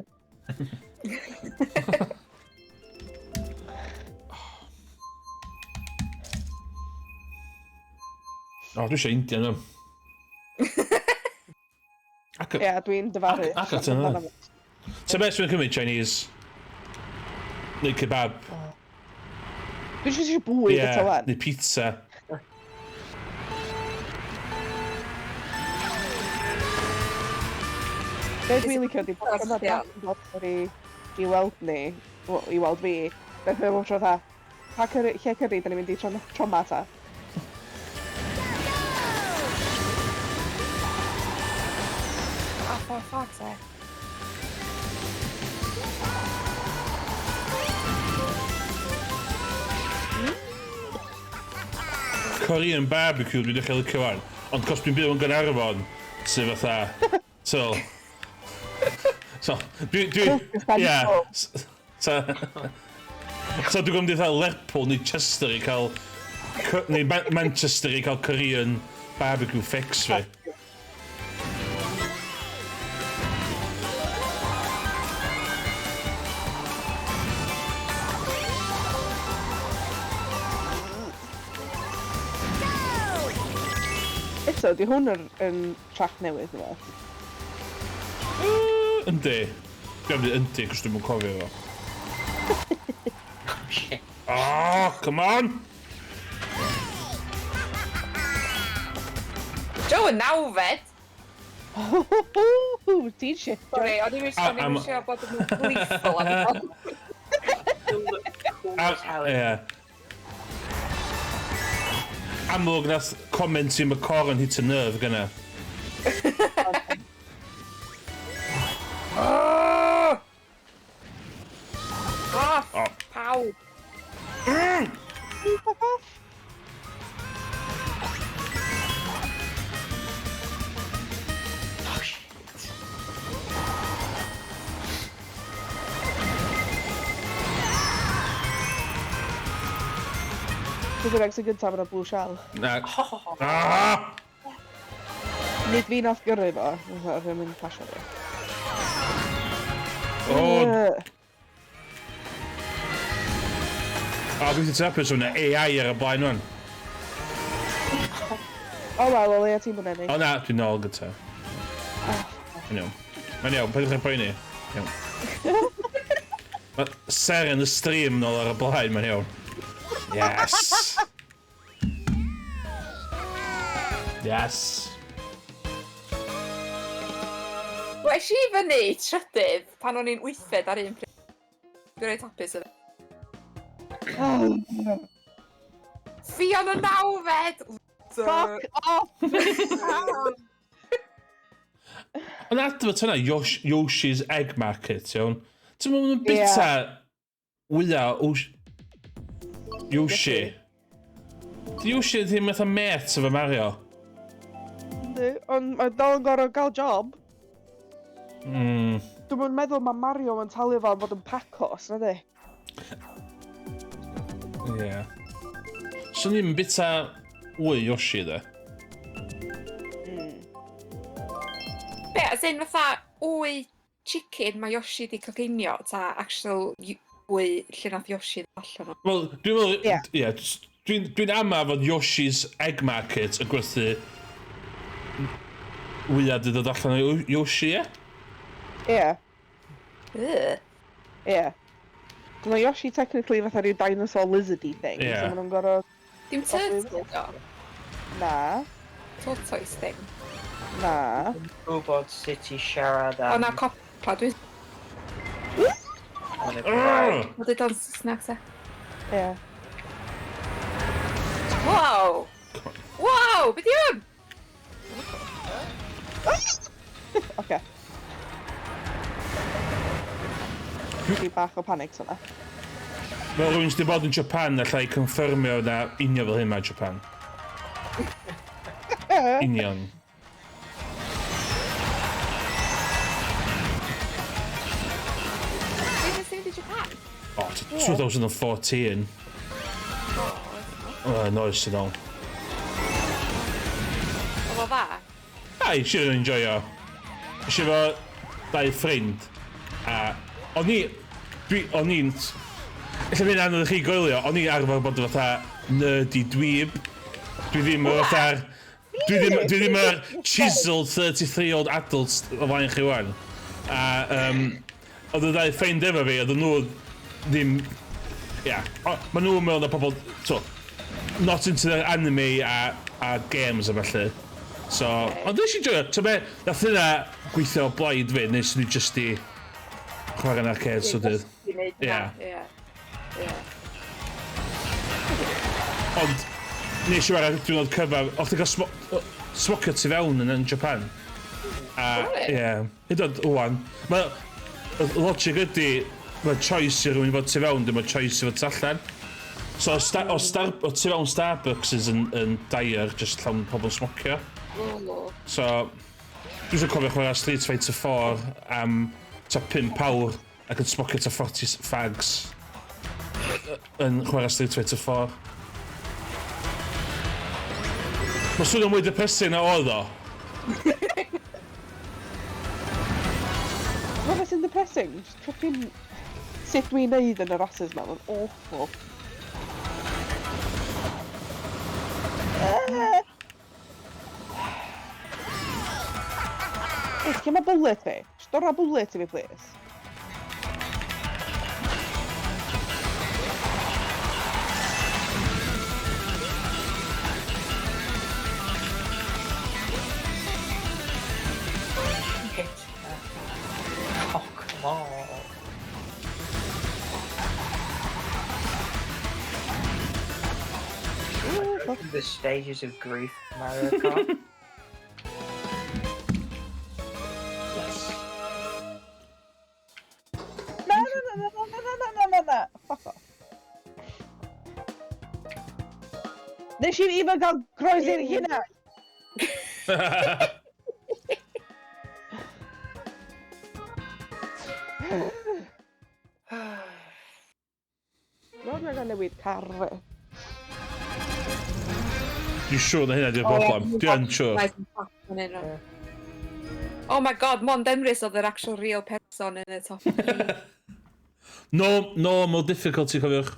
O, dwi eisiau Indian am. Ac... Ie, dwi'n dyfaru. Ac at yna. So beth dwi'n cymryd Chinese? Neu kebab. Dwi'n eisiau bwyd eto wan. Neu pizza. Be dwi'n licio di bod yna dod i, i weld ni, i weld fi, beth mae'n tro dda, pa curry, lle curry da ni'n mynd i tro, tro ma ta? Oh, for fuck's sake. Korean barbecue dwi'n dechrau licio wan. Ond cos dwi'n byw yn Gaernarfon, sydd fatha... So... So, dwi... Dwi... Ie. So... So dwi'n gwybod fatha Lerpwl neu Chester i cael... Neu Manchester i cael Korean barbecue fix fi. Eto, di hwn yn, yn track newydd neu beth? Yndi. Dwi'n mynd yndi, cos dwi'n cofio fo. Oh, come on! Joe yn nawfed! Ti'n shit, Joe. Sorry, o'n i'n eisiau bod yn gleeful am hwn. Cool as hell. Ie. Amlwg nath comment i McCoran hit a nerve gyna. Oh! Oh, pawb. Fuck off. Oh shit. Dwi'n bynnag sy'n gyntaf yn y blue shell. Na. Ah! Nid fi nath gyrru fo, fatha ddim yn pasio fi. O, O, dwi'n ti o'n AI ar y blaen wan. O wel, o leia ti'n bod ennill. O na, dwi'n nôl gyda. Mae'n iawn. Mae'n iawn, peidiwch â poeni. Iawn. Mae seren y stream nôl ar y blaen, mae'n iawn. Yes! Yes! Wes i fyny trydydd pan o'n i'n wythfed ar un pryd. Dwi'n reit hapus efo. Ffion y nawfed! Fuck off! Ond advert yna, Yoshi's Egg Market, iawn. Ti'n meddwl nhw'n bita wyau Yoshi? Di Yoshi ddim fatha met efo Mario? Yndi, ond mae dal yn gorfod gael job. Dwi'n meddwl mae Mario yn talu fo am fod yn pacos, na di? Ie. Yeah. Swn i'n bita wy Yoshi, de. Be, as in fatha wy chicken mae Yoshi di coginio, ta actual wy lle nath Yoshi ddod allan o? Wel, dwi'n meddwl... Ie. Ie, dwi'n ama fod Yoshi's Egg Market yn gwerthu wyau di dod allan o Yoshi, ie? Ie, Ugh. ie. Mae Yoshi technically fatha rhyw dinosaur lizardy thing, Ie. so maen nhw'n gorfod... Dim turtle do? Na, Tortoise thing. na. Gwybod sut i siarad O am... na, copla, dwi'n... yn y Gymraeg. Dwi'n dweud o'n Saesneg, se. Ie. Wow! Wow, be di hwn? Oce. Dwi bach o panic yna. Fel rhywun sydd wedi bod yn Japan, allai confirmio na union fel hyn mae Japan. Ie. Union. Pryd nes ti fynd i Japan? O, 2014. O, noes yn ôl. Oedd o dda? Ai, eisiau yn enjoyo. Eisiau fo dau ffrind. A o'n i... Dwi, o'n i'n... Ella mynd anodd i chi goelio, o'n i arfer bod yn fatha nerdy dweeb. Dwi ddim yn fatha'r... Dwi ddim yr chiseled 33-year-old adults o flaen chi wan. A oedd y ddau ffrind efo fi, oedd nhw ddim... Ia, yeah, maen nhw'n meddwl na pobl... So, not into their anime a games a felly. So, ond nes i joio. So be, nath hynna gweithio o blaid fi, nes i just i chwarae'n arcade, so dydd. I wneud Ie. hynna, Ie. Ie. Ond nes i chwarae diwrnod cyfan, o'ch ti'n cael smocio tu fewn yn Japan. A, Really? ie, hyd yn oed ŵan. Mae, y logic ydy, mae choice i rhywun i fod tu fewn, dim mae choice i fod tu allan. So, o tu fewn Starbucks yn dire, just llawn pobl yn smocio. O. So, dwi eisiau cofio chwarae Street Fighter 4 am ta 5 awr ac yn smocio ta 40 fags yn chwarae Street Fighter 4. Mae'n swnio mwy depressing na oedd o. Mae beth sy'n depressing, just fucking sut dwi'n neud yn y rhasys ma, mae'n awful. Ah. Ei, lle mae bullet fi? Just dora bullet i fi, please. Hit that. Oh, come on. Ooh, fuck. The stages of grief, Mario Kart. Yes. Na, na, na, na, na, na, na, na, na, na. Fuck off. Nes i even gael croesi'r hynna! Mae'n angen newid car fi. Dwi'n siŵr na hynna di'r broblem. Dwi'n siŵr. Oh my God, Mon Emrys oedd yr actual real person yn y top three. No, normal difficulty, cofiwch.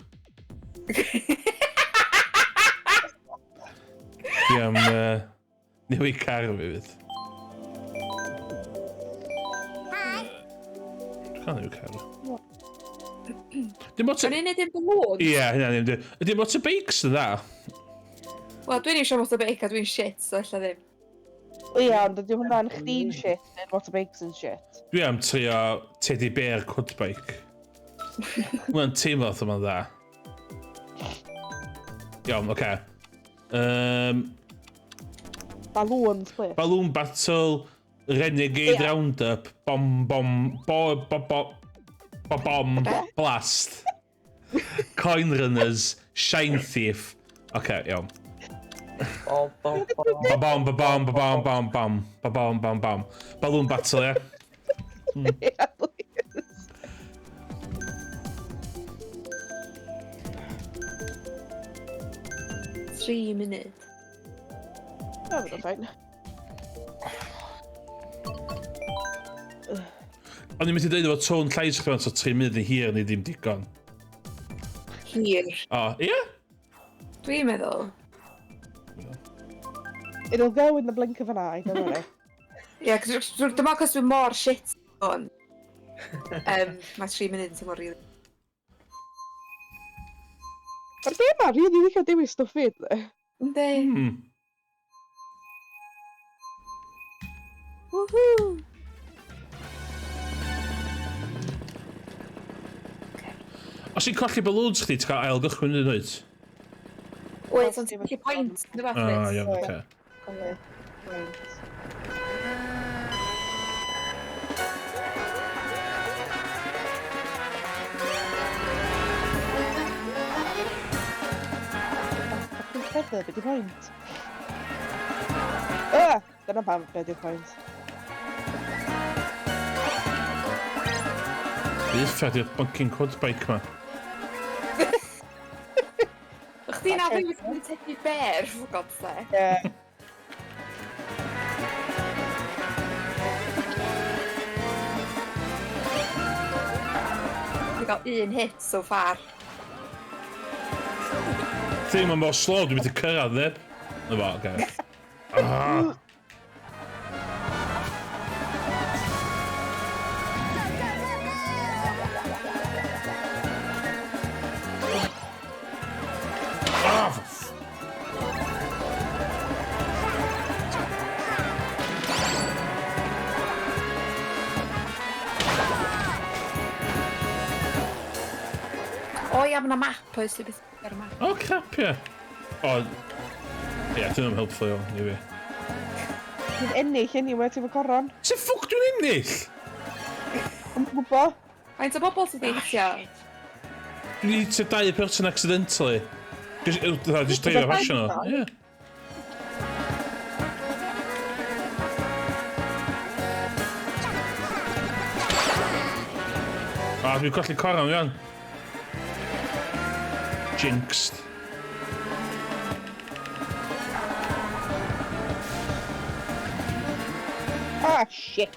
Dwi am newid car fi fydd. Dwi'n cael newid car. Dim motor... O'n i'n neud dim balloons? Ie, hynna ddim. Ydy motorbikes yn dda? Wel, dwi'n iwsio motorbike a dwi'n shit, so ella ddim. Ie, ond ydy hwnna'n chdi'n shit, neu'r motorbikes yn shit. Dwi am trio teddy bear quad bike. Hwnna'n teimlo fatha ma'n dda. Iawn, oce. Okay. Balloons, please. Balloon Battle, Renegade Ie. Roundup, Bomb Bomb, Bo Bo Bo Bo Bomb Blast, Coin Runners, Shine Thief. Oce, okay, iawn. Bom, bom, bom. Ba bom, ba bom, ba bom, bom, bom, ba bom, bom, bom. Balloon Battle, ie? Ie, please. 3 munud. O, fydd o'n fine. O'n i'n mynd i dweud efo tôn llais chdi, so 3 munud yn hir neu ddim digon. Hir. O, ie? Dwi'n meddwl. It'll go in the blink of an eye, don't worry. Ie, yeah, dyma cos dwi'n mor shit o'n. Mae 3 munud yn teimlo rili. Mae'r gêm ma rili licio dewis stwff fi, dydi? Yndi. Woohoo! Os ti'n colli balloons chdi, ti'n cael ail gychwyn yn oed? Wyt, ond ti'n colli point, neu beth? O, wyt? iawn, oce. Colli. Right. Fucking feather, be di point? Dyna pam, be di'r pwynt. Uffar di'r bunking quad bike ma. Chdi'n a fi wedi teddy bear, for God's sake. Yeah. Dwi'n gael un hit so far. Thing ma mor slow, dwi'n mynd i cyrraedd neb. Na fo, oce. Ah. Ah, for O ia, ma' 'na map oes, dwi byth ar y map. O, crap, ie. O, ie, dyn nhw'n helpful iawn i fi. Ti'n ennill anyway, ti'n fy coron. Sut ffwc dwi'n ennill? Yn gwybod. Faint o bobl sydd wedi hitio? Dwi wedi hitio dau person accidentally. Just, just dreifio pasio nhw. Ie. A, dwi'n colli coron fi wan. Jinxed. Ah, shit.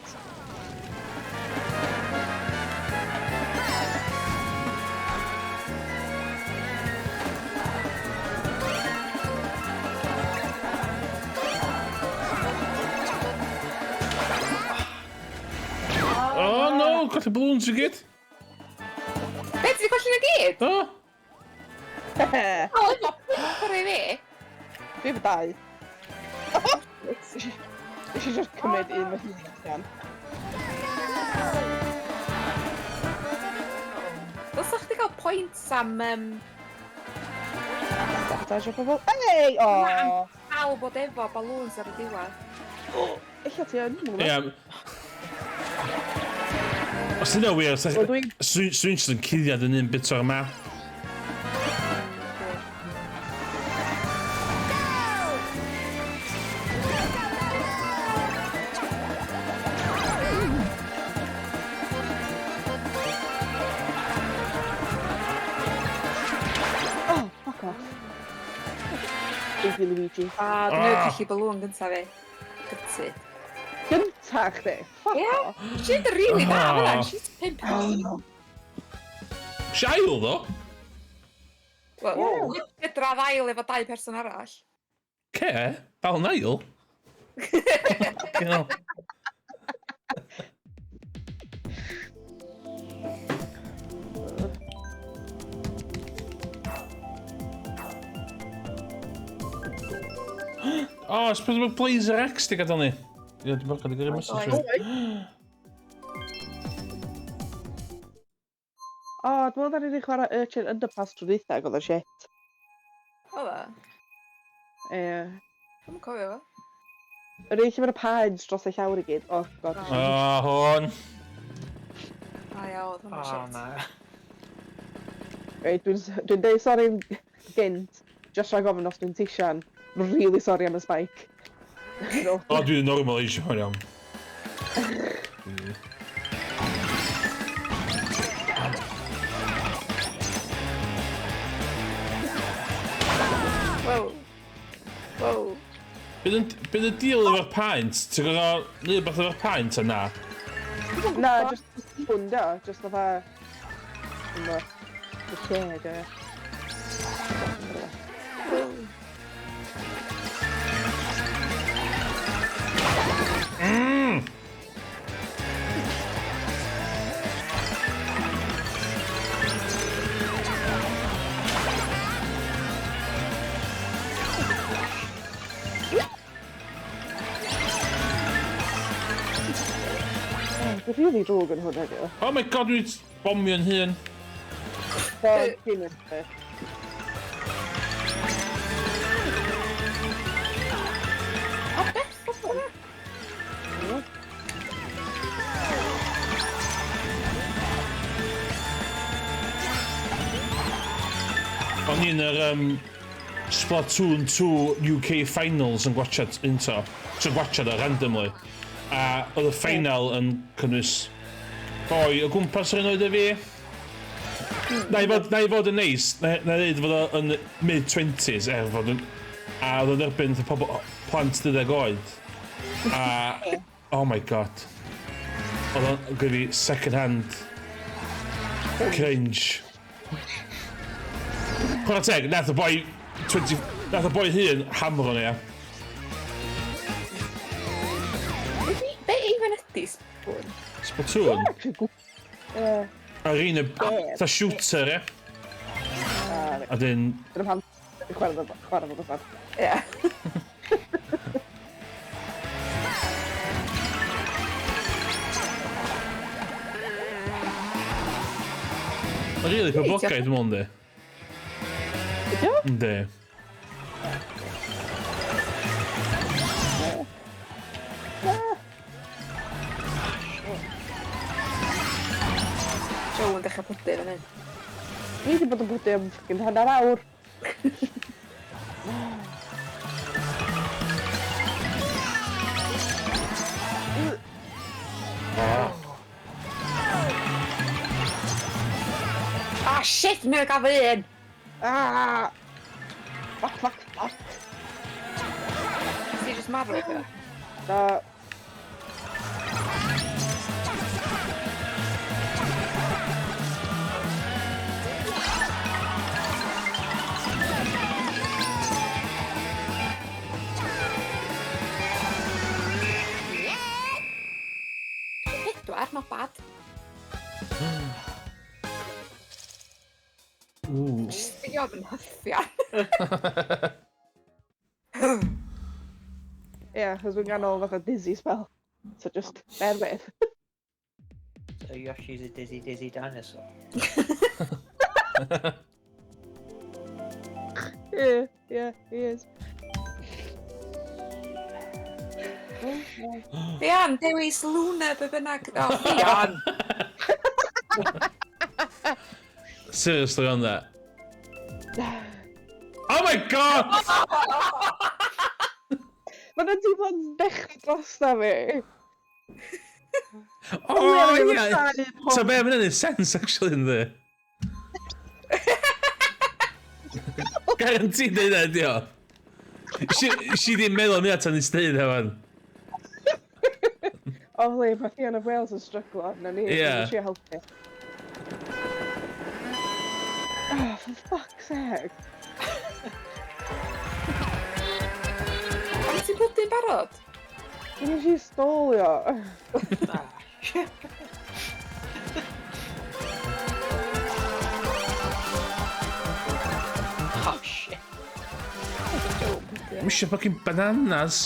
Oh no, colli balloons i gyd. Be, ti wedi colli nhw gyd? O! O, efo pump ar ei fi. Dwi efo dau. Nes i just cymryd un fy hun allan. Dylsa chdi gael points am Sabotage o pobl. Ei! O! Pawb bod efo balloons ar y diwedd. Ella ti yn. Ie. Os ti'n wir, Wel, dwi'n- swn jyst yn cuddiad yn un bit o'r map. Oh, fuck off. Baby Luigi. A, dwi'n meddwl Ah. colli balloon gyntaf fi. Gutted. Gynta chdi. Fuck Ie. off. She's really dda, Ah. fydda. She's pimp. Siail, ddo? Wel, gydradd ail efo dau person arall. Ce? Dal yn ail? Fucking hell. O, oh, bod Blazer X di gadael ni. Ie, dwi'n bach wedi gyrru message Oes. fi. O, dwi'n meddwl da ni wedi chwarae Urchin Underpass trwy ddeitha ac oedd o shit. Oedd o? Ie. Dwi'm yn cofio fo. Yr un lle mae'r pads dros y llawr i gyd. Oh, god. O, hwn. O ia, oedd hwnna Oh, shit. na. Reit, dwi'n deud sori gynt. Just rhag ofyn os dwi'n tisian. Really sorry am y spike. No. O, dwi'n normal eisiau hwn iawn. Wow. Wow. Bydd y deal efo'r paint? Ti'n gwybod neud beth efo'r paint yna? Na, just hwn da. Just fatha... Yma. Y lle, da. Dwi'n really drwg yn hwn heddiw. Oh my god, dwi'n bomio'n hun. Dwi'n mynd. O, beth oedd hwnna? O'n i'n yr Splatoon 2 UK Finals yn gwachad unto. So gwachad o randomly. A oedd y final yn cynnwys boi o gwmpas yr un oed y fi. Na i fod, na i fod yn neis, na, na i ddeud fod o yn mid-20s, er fod yn... A oedd o'n erbyn pobl, plant 12 oed. A, oh my god. Oedd o'n gyda fi second hand cringe. Chwarae teg, nath y boi 20... Nath y boi hun hamro ni, ia. Be even ydi Splatoon? Splatoon? Ie. Ar un y... Fatha shooter, ie. A dyn... Dyna pam chwarae fo bethau. Ie. Mae'n rili poblogaidd, dwi'n meddwl, yndi? Ydy o? Yndi. Joe yn dechrau plydu fan hyn. Dwi wedi bod yn plydu am ffocin hanner awr. Ah shit, mi gael fy un! Ah! Fuck, fuck, fuck. Nes ti just marw, fe? Na. Pedwar, not bad. Ooh. Just Ffion yn hyffian. Ie, achos dwi'n ganol fatha dizzy spell. So just bear with. So Yoshi's a dizzy, dizzy dinosaur. Yeah, yeah, he is. Ffion, dewis Luna, be bynnag. O, Ffion! Seriously on that. Oh my god! Mae nhw'n teimlo'n dechrau drosta fi. Oh, yeah. So be, mae'n neud sense, actually, yndi? Guaranteed deud na, ydi o. Si ddim meddwl am hynna tan nes deud hefan. O, le, mae Fiona of Wales yn stryglo arno ni. Ie. Dwi'n trio helpu. Oh, for fuck's sake. Ond ti'n plydu'n barod? Dwi'n nes i stolio. Ah, shit. Oh, shit. Joe yn plydu. Dwi'n eisiau fucking bananas.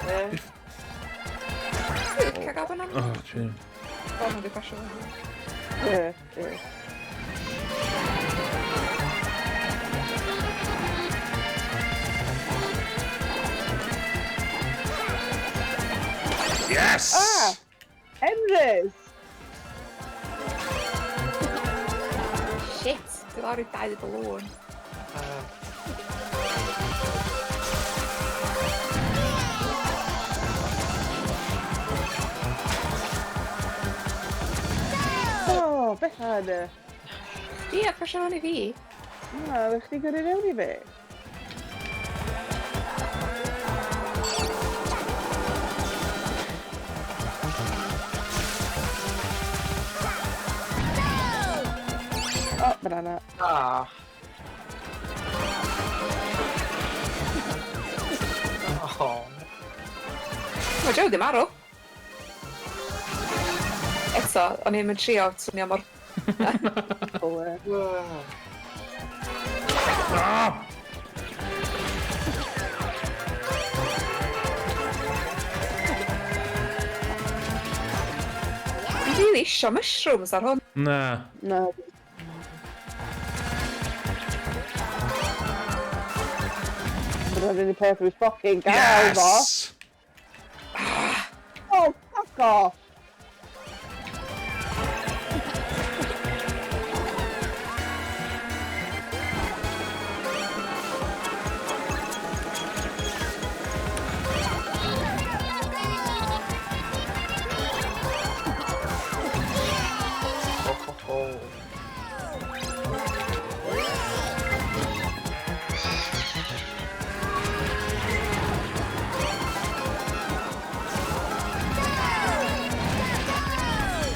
Yeah. Dwi'n licio gael banana. Oh, dwi'n... O, mae'n di pasio. Ie, ie. Yes! Ah! Emrys! Shit, dwi lawr i dau balloon. O, Bethan. Ie, pasio hwn i fi. Na, ddech chdi gyrru fewn i fi. O, banana. Ah. Oh. Mae Joe ddim marw. Eto, o'n i'n mynd trio swnio mor... Ole. Ah! Dwi'n rili isio mushrooms ar hwn. Na. Na. Dyna'r unig peth dwi'n fucking gael fo. Yes! Oh, fuck off!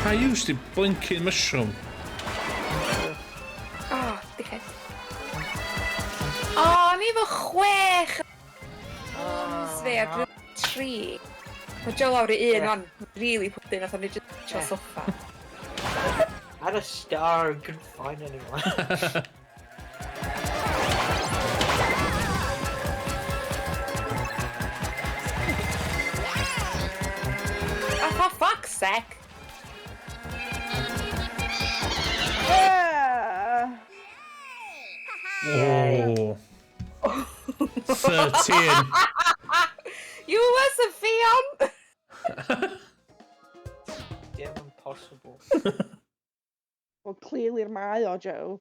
Pa use di blinking mushroom? Oh, dickhead. Oh, ni efo chwech Ons fi a dwi'n tri. Mae Joe lawr i un o'n really pwdin, nath o'n i just trio soffa. I had a star and couldn't find anyone. Oh, for fuck's sake! Yeah. Oh. 13. You was a Fion! Damn impossible. Well, clearly'r mae o, Joe.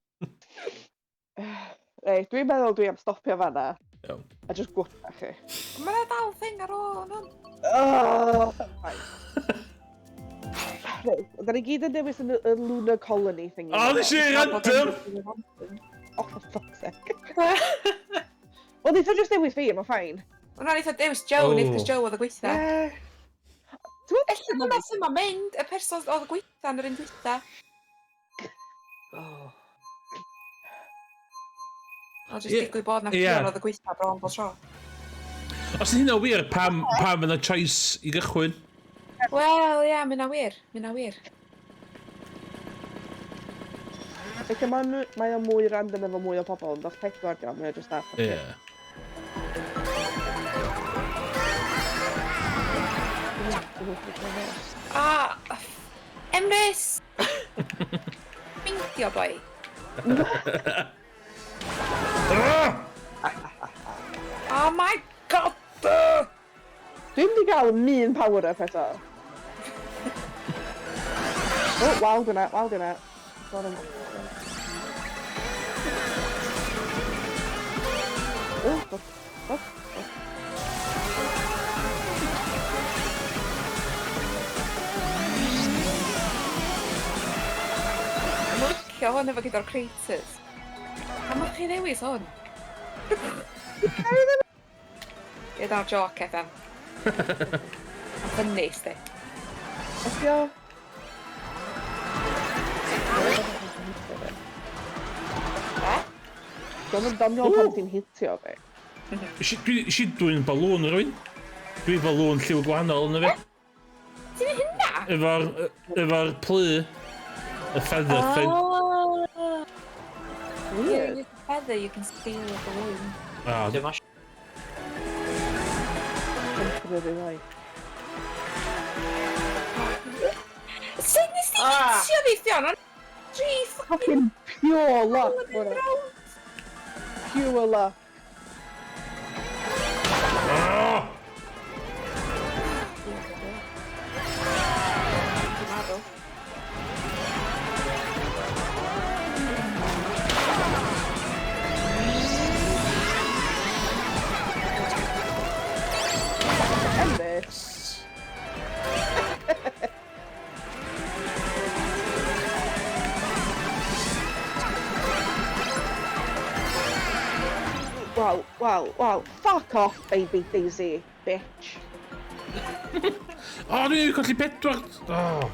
Reit, dwi'n meddwl dwi am stopio fanna. Iawn. A just gwta chi. Mae yna dal thing ar ôl hwn. Oh, right. Reit, da ni gyd yn dewis yn y Lunar Colony thingy. O, nes i random! Oh, for fuck's sake. Wel, nes i just dewis fi, mae'n fine. Wel, na, neith o dewis Joe, oh. Neith cos Joe oedd y gweitha. Yeah. Ella dyna sy'n ma'n mynd, y person oedd y gweitha yn yr un dwytha. Oh. O, jyst digwydd bod na Fion oedd y gweitha bron bob tro. Os ydy hynna wir, pam, pam yna choice i gychwyn? Wel, ie, yeah, mynd wir, mynd wir. Felly mae, mae o mwy random efo mwy o pobl, ond os pedwar di o, mae o just that. Ie. Ah, Emrys! Meindio, boi. Oh my god! Dwi'n mynd i gael un power-up eto. Oh, wild yna, wild yna. Got him. Oh, fuck, fuck, fuck. Mae'n licio hwn efo gyda'r craters. Pam o'ch chi ddewis hwn? Gyda'r joc, FM. Funny, sti. Ydi o? Be? Dwi'n yn doniol pan ti'n hitio fi. Nes i dwyn balŵn rhywun. Dwi balŵn lliw gwahanol yna fi. Ti'n mynd hynna? Efo'r efo'r plu. Y feather thing. Oh. Weird. With the feather, you can steal a balloon. Ah, Dyma Temporary life. Sut nes ti hitio fi, Ffion? O'n tri fucking Fucking pure luck. balloon hwnna. round. Pure luck. Ah! Dwi'n meddwl. Emrys. Wow, wow, wow. Fuck off, baby Daisy, bitch. O, dwi'n colli pedwar! Oh.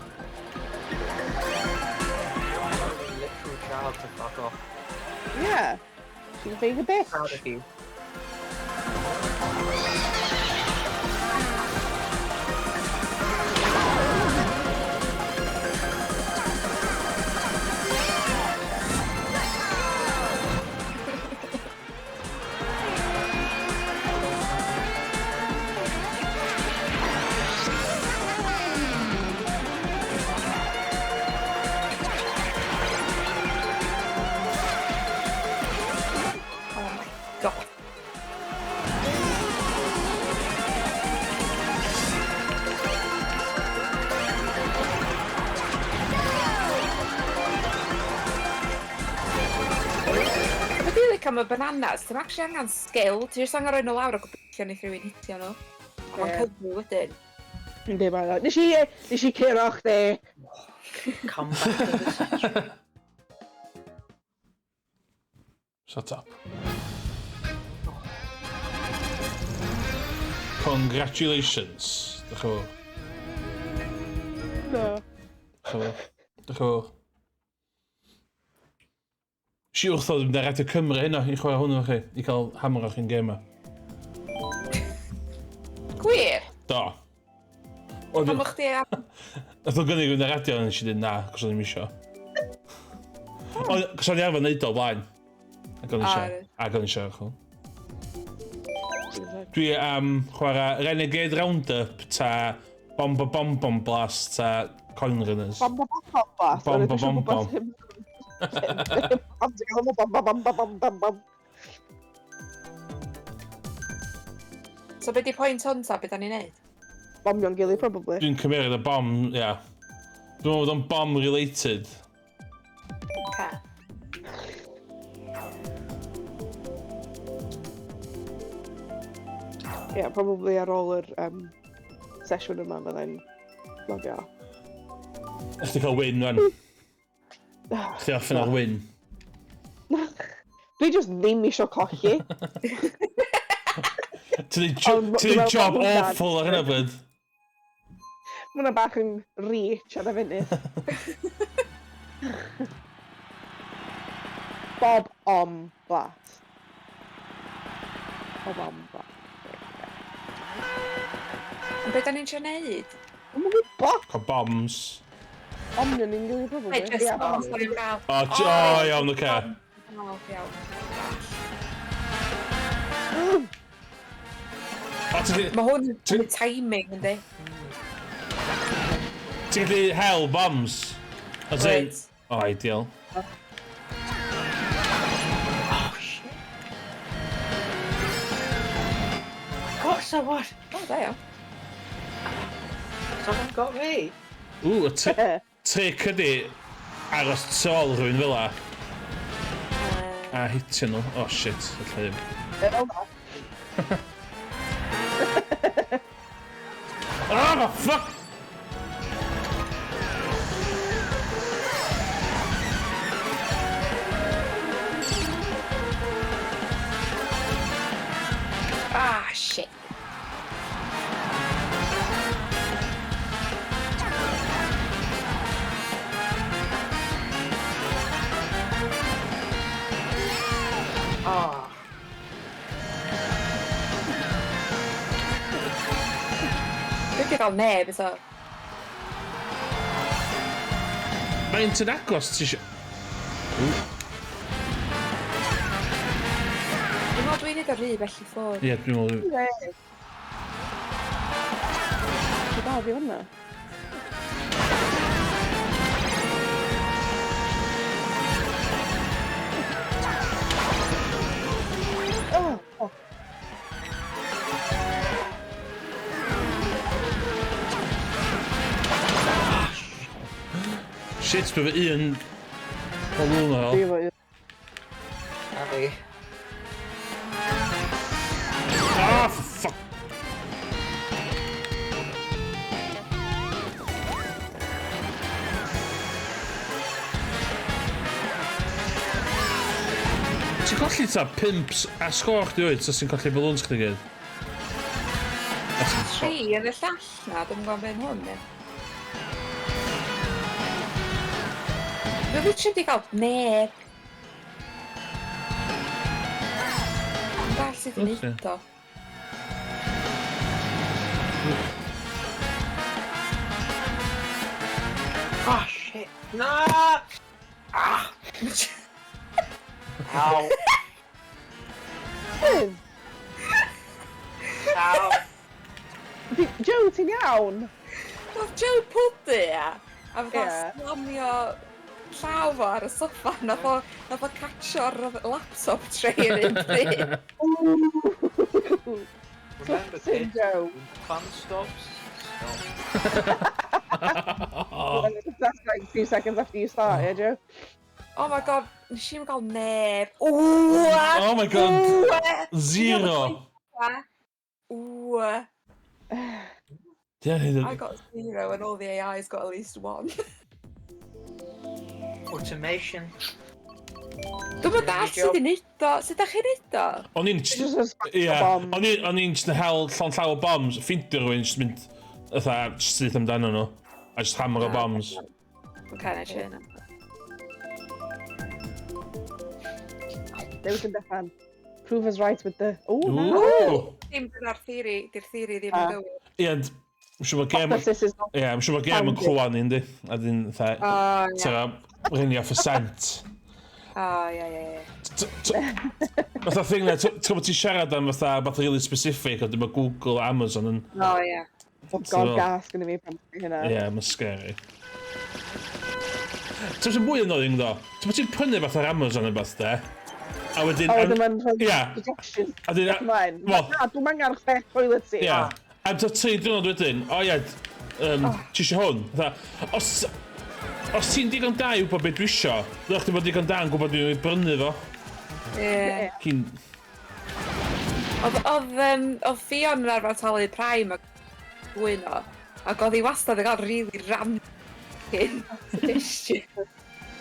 literal child to fuck off. Yeah. She's being a bitch. Proud of you. Oh my god. Be dwi'n licio am y bananas, ti'n actually angen skill, ti'n just angen rhoi nhw lawr a gobeithio neith rhywun hitio nhw. A mae'n Ie. cyfri wedyn. Yndi, mae o. Nes i, nes i curo chdi. Comeback of the century. Shut up. Congratulations. Diolch yn fawr. No. Diolch yn fawr. Si wrthod mynd ar Radio Cymru heno i chwarae hwnnw chi, i cael hammer o'ch chi'n gêm Gwir? Do. Pam o'ch chdi am... Nath o'n gynnig fynd ar radio a nes i dweud na, cos o'n i'm isio. Cos o'n i arfer neud o blaen. Ac o'n isio. Ac o'n isio, chwl. Dwi am chwarae Renegade Roundup ta Bomba Bomb Bomb Blast ta Coin Runners. Bomba Bomb Bomb Blast? Bomba Bomb Bomb. Bomba Bomb Bomb Bomb Bomb. So be di pwynt hwn ta, be da ni'n neud? Bomio'n gilydd, probably. Dwi'n cymeryd y bom, ia. Yeah. Dwi'n meddwl bod o'n bomb related. Okay. Yeah, probably ar ôl yr um, sesiwn yma fyddai'n logio. Chdi cael win, rwan. Chdi off ar win. Dwi just ddim eisiau colli. Ti'n neud job awful ar hynna bryd. Mae hwnna bach yn reach ar y funud. Bob om blat. Bob om blat. Ond beth da ni'n trio neud? Dwi'm yn gwybod! Cael bombs. Omnion ni'n gilydd probably. Wait, just bombs da ni'n gael. O, o, iawn, oce. O, iawn. Mae hwn yn timing, yndi? Ti'n gallu hel bombs? As in... Oh, ideal. Oh, shit. Got someone! Oh, da iawn. Someone got me! Ww, y trick ydi aros tu ôl rhywun fel la. A hitio nhw. Oh shit, allai ddim. Oh, fuck! Ah, shit. Ah. Dwi wedi cael neb eto. Faint yn agos ti eisiau... Dwi'n meddwl dwi'n neud o rhy bell i ffwrdd. Ie, dwi'n meddwl... Ie. Dwi'n dal fi hwnna. Oh, oh. Shit, dwi efo un balloon ar ôl. Dwi efo un. A fi. Ah, for fuck! Ti'n colli ta pump a sgôr chdi wyt, os ti'n colli balloons chdi gyd? Tri yn y llall na, dwi'n gwybod beth hwn. ie. Dwi literally wedi cael neb. Dwi'n dall sut i wneud o. Oh, shit. Na! Ah! Ow. Liz, Ow. Joe, ti'n iawn? Nath Joe pwdu ia, a fatha Ie. slamio llaw fo ar y soffa, nath o catcho'r laptop tray yr un pryd. Ooh. Remember, Sin kids, Joe. when fun stops, stop. That's like 2 seconds after you start, yeah, Joe? Oh my god, nes i'm gael neb. Ww! Oh my god, zero! Ww! Yeah, I got zero and all the AI's got at least one. Automation. Dwi'm yn dallt sut i neud o. Sut dach chi'n neud o? O'n i'n... Just a smash Ie, o bomb. o'n i'n just yn hel llond llaw o bombs, ffeindio rhywun, just mynd, fatha, just syth amdano nhw, a just hammer o bombs. Oce, na i trio hynna. Dewis yn Bethan. Prove us right with the... Oh, na. Ooh! Dim dyna'r theori, di'r theori ddim yn Ah. gywir. Ie, ond... Mae'n siŵr bod gem... Opposite is not Ie, mae'n siŵr bod gem yn founded. clywed ni, yndi? A dyn, fatha... O, ie. Tara, rinio off y sent. O, ie, ie, ie. Fatha thing na, ti'n gwybod ti'n siarad am fatha beth really specific, ond mae Google a Amazon yn... O, ie. Oh god, gas gyda fi pan ti'n hynna. Ie, yeah, mae'n scary. Ti'n sy'n mwy annoying ddo? Ti'n bod ti'n prynu fath ar Amazon neu beth de? A wedyn... O, wedyn mae'n rhoi Ie. suggestions. A wedyn... Ymlaen. Wel... Na, dwi'n angen chwech toilet seat. Ie. A tua tri diwrnod wedyn, o ie, ti eisiau hwn? Fatha, os... Os ti'n digon da i wybod beth dwi isio, ddylech chdi bod digon da yn gwybod dwi'n ei brynu fo. Ie. Cyn... Oedd, oedd, um, oedd Ffion yn arfer talu Prime a gwyno, ac oedd hi wastad yn cael really random suggestion.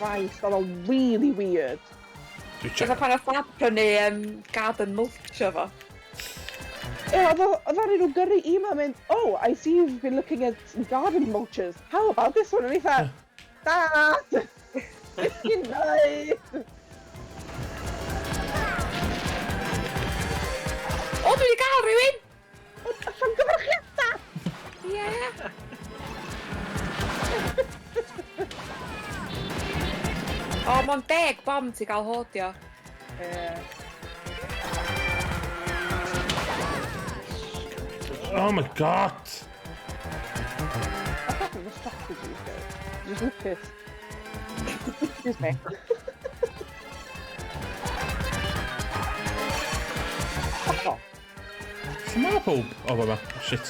Christ, oedd o'n really weird. Dwi'n Fatha check. pan oedd Fab prynu garden mulch o fo. Ie, oedd oedd ar nhw gyrru email mynd, oh, I see you've been looking at some garden mulches. How about this one? O'n i fatha, Dad! Beth ti'n neud? O, dwi wedi gael rhywun! O, llongyfarchiadau! Ie. O, mae'n deg bom ti gael hodio. Ie. Oh my god! That's the strategy, though. Just look at. Excuse me. Fuck off. Lle mae pob? O, fa ma. Shit.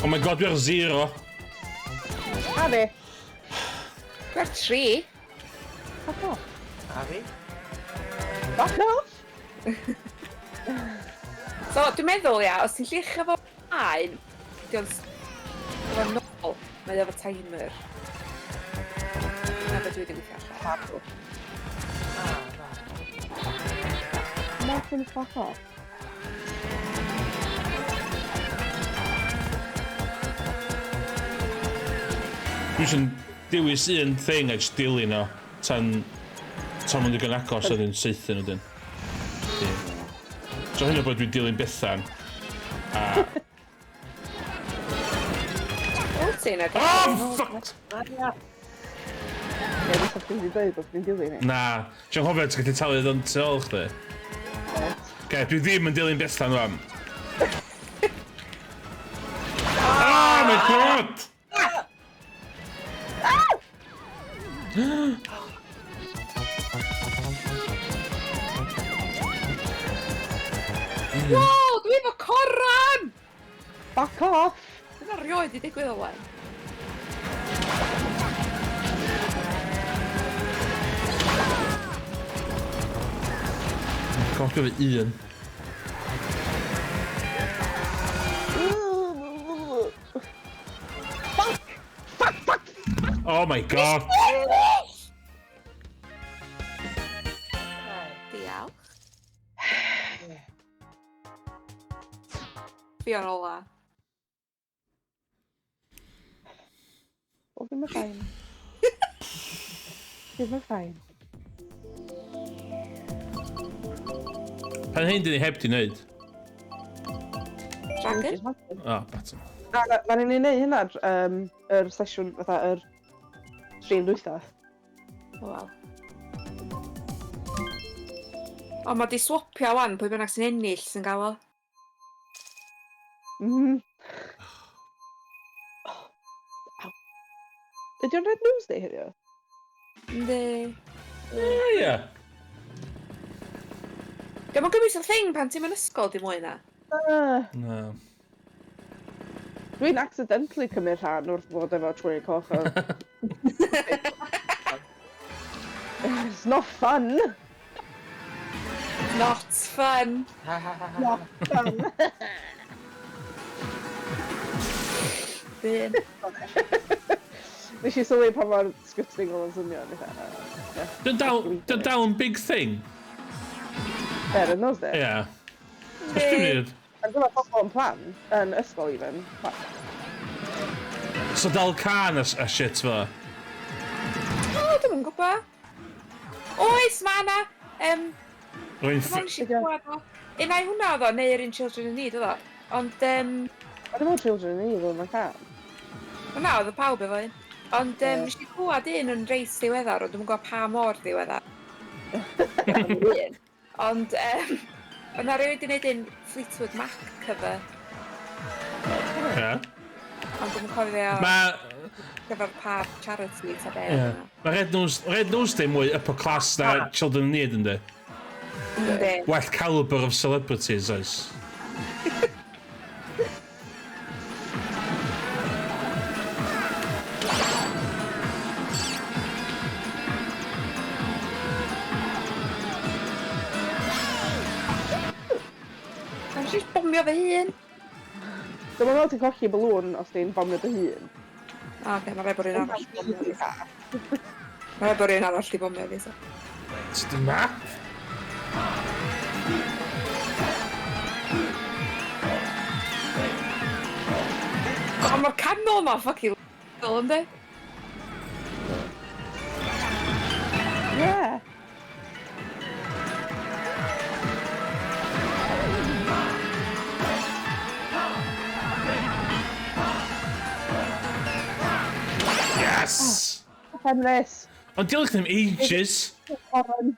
Oh my god, dwi ar zero. A fi. Dwi ar tri. Fuck off. A fi? Fuck off! So, dwi'n meddwl, ia, os ti'n lluchio fo mlaen, di o'n efo nôl, mae efo timer. Na beth dwi wedi gweithio allan. Ah, na. Martin, fuck off. Dwi eisiau dewis un thing a just dilyn o tan tan mae'n digon agos a wedyn saethu nhw dyn. Ie. So hyn o bryd dwi'n dilyn Bethan. A... Wyt ti'n edrych? Oh, fuck! Ie, dwi'n chdi wedi dweud bod chdi'n dilyn i. Na, ti'n hofio ti'n gallu talu ddod tu ôl chdi. Ge, dwi ddim yn dilyn Bethan rwan. Oh my god! Wow, dwi efo coron! Back off! Dyna rioed i digwydd o blaen. God, dwi efo un. Fuck! Fuck, fuck! Oh my god! Diolch. Fi o'n ola. O, ddim yn fine. Ddim yn fine. Pan hyn dyn ni heb di wneud? Dragon? O, oh, Batman. Na, na, na ni'n neud hynna, yr sesiwn, fatha, yr stream dwytha. O, wel. O, mae di swapio wan, pwy bynnag sy'n ennill sy'n gael o. Aw. Ydy o'n Red Nose Day heddiw? Yndi. Ie, ie. Diolch yn gymaint o thing pan ti'n mynd ysgol dim mwy na. Na. Na. Dwi'n accidentally cymryd rhan wrth fod efo trwy coch o. It's not fun. Not fun. Not fun. Dyn. Nes i sylwi pa mor disgusting oedd o'n swnio. Dwi'n dal, dwi'n dal yn big thing. Fair enough, de. Ie. Os dwi'n mynd. Ac dyma pobl yn plan, yn ysgol even. So dal can a, a shit fel? O, dwi'm yn gwybod. Oes, mae yna. Um, Rwy'n nes i glywed o. Un ai hwnna oedd o, neu'r un Children in Need oedd o. Ond, O'n i'n meddwl Children in Need oedd o'n can. Wel na, oedd y pawb efo un. Ond nes i glywed un yn reit ddiweddar, ond dwi'm yn gwybod pa mor ddiweddar. Un. Ond, oedd 'na rywun 'di wneud un Fleetwood Mac cover. Ie. Ond dwi'm yn cofio Ma'... gyfer pa charity ta be. Ie. Mae Red Nose, Red Nose Day mwy upper class na Children in Need, yndi? Yndi. Well caliber of celebrities, oes. Mae'n jyst bomio fy hun. Dwi'n meddwl ti'n colli balloon os ti'n bomio dy hun. O, oce, mae rhaid bod un arall di bomio fi. Mae rhaid bod un arall di bomio fi, so. It's the map. O, mae'r canol ma, fucking l, yndi? Yeah. Yes! Oh, Penrhys. Ond diolch ddim ages. Oren.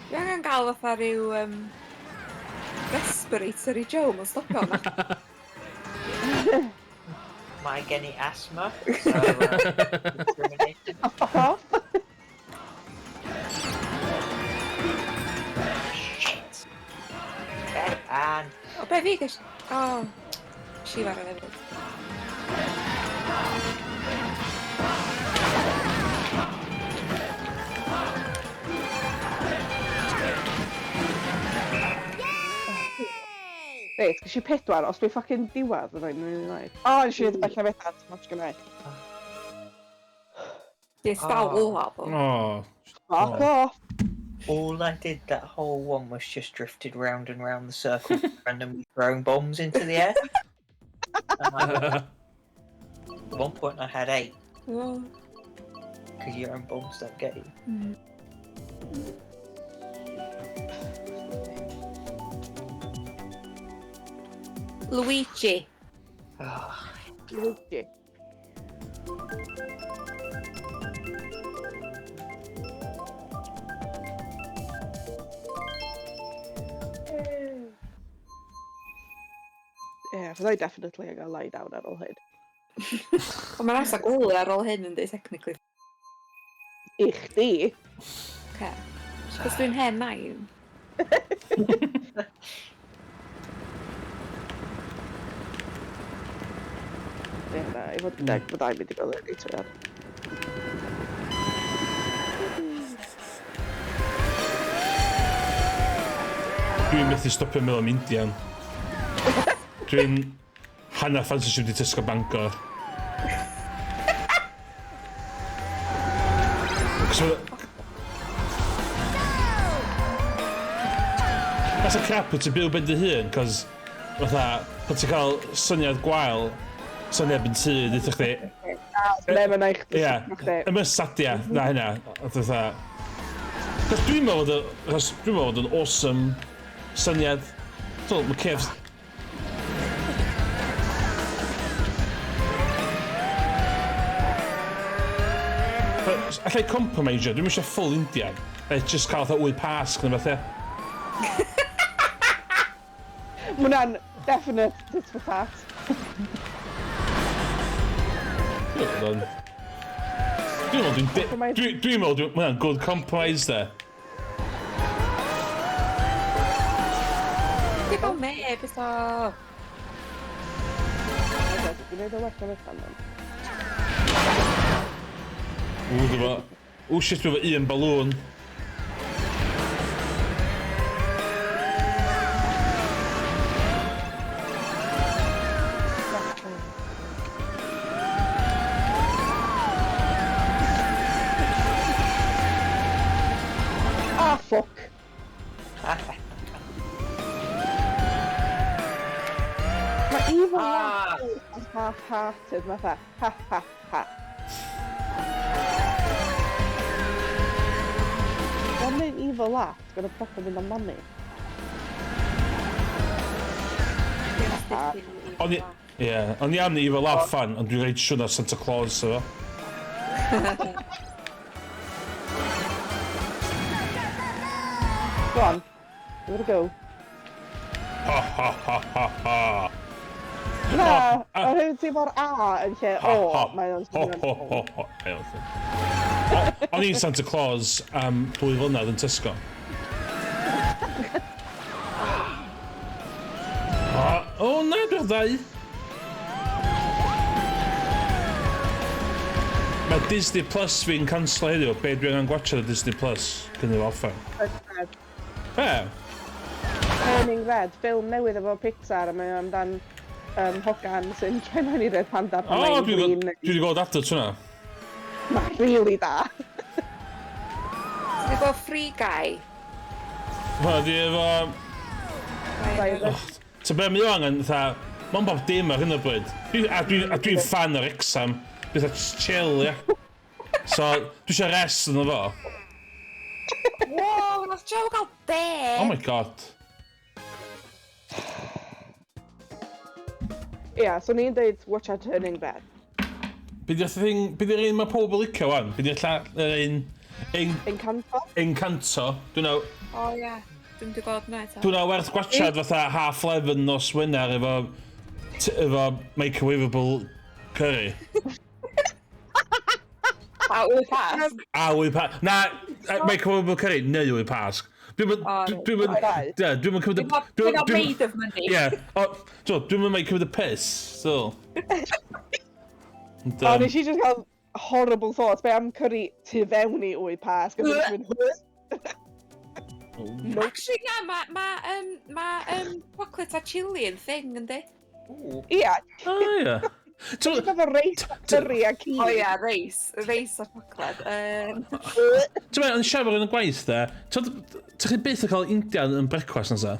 Dwi angen gael fatha rhyw respirator i Joe, mae'n stopio yma. Mae gen i asthma, so discrimination. Fuck off. Shit! Bethan! O, be fi gys... O, si farw hefyd. Reit, ges i 4, os dwi'n fucking diwedd, fydda i'n really nice. O, nes i wneud y bell na Bethan, much gynna i. Di dal ola, ddo. Oh. Fuck off. All I did that whole one was just drifted round and round the circle, randomly throwing bombs into the air. And at one point I had 8. Oh. Because your own bombs don't get you. Luigi. Luigi. Yeah, fydda i definitely angen lie down ar ôl hyn. Ond mae'n amser gwely ar ôl hyn yndi, technically. I chdi? Oce. Cos dwi'n hen nain. Ie, na, i fod yn deg, fydda i'n mynd i gwely reit fuan. Dwi'n methu stopio meddwl am Indian. Dwi'n hanner ffansi sydd wedi Tesco Bangor. So, That's a crap wyt ti'n byw ben dy hun, cos fatha, pan ti'n cael syniad gwael, syniad yn tŷ, dweud chdi... Neb yn eich Ie, ymysadia, na hynna. Fatha... Cos dwi'n meddwl bod dwi'n meddwl bod yn awesome syniad. So, mae KFC... Allai compromisio, dwi'n eisiau full Indian. Neu just cael fatha 8 pasg neu beth, ie. Mae hwnna'n definite tit for tat. Dwi'n meddwl dwi'n... Dwi'n meddwl dwi'n... Mae hwnna'n good compromise, de. Dwi'n fel neb, eto. Dwi'n meddwl well na beth am. Ww, dwi'n meddwl... Ww, shit, dwi'n efo un balloon. ffwc. Mae evil laugh yn half-hearted, mae fatha, ha ha ha. Mae'n mynd evil laugh, it's gonna proper mynd amdani. O'n i... Ie, o'n i am ni evil laugh fan, ond dwi'n reit siŵr na Santa Claus efo. Go on, give it a go. Ha ha ha ha ha. Na, oherwydd ti efo'r A yn lle O, mae o'n Ho ho ho ho. O'n i'n Santa Claus am 2 flynedd yn Tesco. O na, dwi'n ddau. Mae Disney Plus fi'n canslo heddiw. Be dwi angen gwatchad ar Disney Plus cyn iddo orffen? Be? Turning Red, ffilm newydd efo Pixar, a mae o amdan hogan sy'n troi mewn i Red Panda pan mae'n flin. Dwi wedi gweld advert hwnna. Mae'n really da. Ti wedi gweld Free Guy? Hwnna di efo... So be mae o angen, fatha, mae'n bob dim ar hyn o bryd. A dwi'n dwi fan o'r Wrexham. Dwi'n fatha just chill, ia. So, dwi eisiau rest yn fo. Wow, nath Joe gael 10! Oh my god. Ia, yeah, so ni'n deud watch out Turning Red. Be di'r thing, be di'r un mae pobl yn licio wan? Be di'r yr un... Encanto? Encanto. Dwi'n O ie, dwi'n wedi gweld hwnna eto. Dwi'n werth gwachad fatha 11:30 nos Wener efo, efo microwavable curry. A wy pasg. A wy pasg. Na, microwavable curry neu wy pasg. Dwi'n Dwi'n cymryd... Dwi'n not made of money. Ie. Dwi'n mynd cymryd y piss, so. O, nes i just cael horrible thoughts. Be am curry tu fewn i wy pasg? Actually, na, ma chocolate a chili yn thing, yndi? Ia. O, ia. Ti'n efo reis a curry a cig. O ia, reis. Reis a chocolate. Ti'n meddwl, yn siarad yn y gwaith, de, ti'n chi byth yn cael Indian yn brecwast na sa?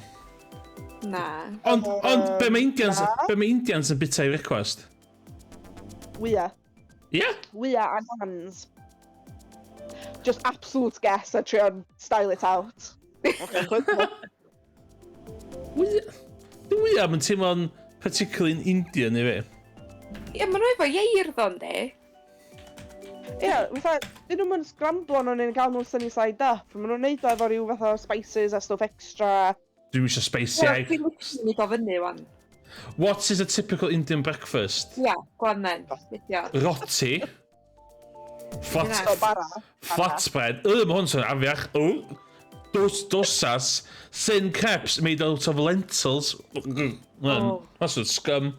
Na. Ond, ond be mae Indians, be mae Indians yn bita i brecwast? Wya. Ie? Yeah? Wya a nans. Just absolute guess a trio style it out. Wya? Dwi'n wya yn teimlo'n particularly Indian i fi. Ie, maen nhw efo ieir ddo, yndi? Ie, fatha, dyn nhw'n scramblo nhw'n yn gael nhw'n sunny side up. Maen nhw'n neud o efo rhyw fath o spices a stuff extra. Dwi'n eisiau spicy egg. Dwi'n literally do fyny, wan. What is a typical Indian breakfast? Ia, go on then. Roti. Flatbread. Mae hwn sy'n afiach. Dosas. Thin crepes made out of lentils. That's what scum.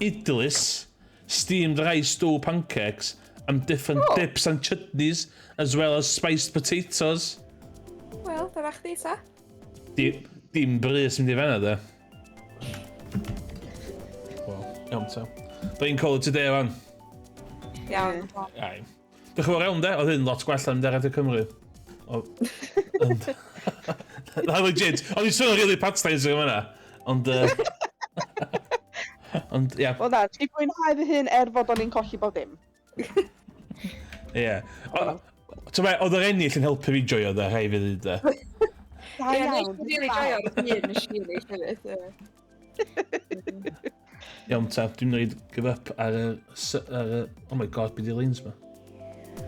Idlis. Steamed rice dough pancakes and different dips and chutneys, as well as spiced potatoes. Wel, dyna chdi, ta? Dim brys mynd i fanna, de. Wel, iawn ta. Da i'n call it a day, wan. Iawn. Ai. Diolch yn fawr iawn, de. Oedd hyn lot gwell am Radio Cymru. Na, legit. Oedd hi'n swnio really patronising yma. Ond... Ond, ia. Wel na, ti fwynhau fy hun er fod o'n i'n colli bob dim. Ie. Oedd yr ennill yn helpu fi joio, de, rhai fi ddweud, de. Da Ie, iawn. nes i really joio'r un nes i ennill hefyd. Iawn ta, dwi'n mynd give up ar y... Oh my god, beth yw'r lines ma?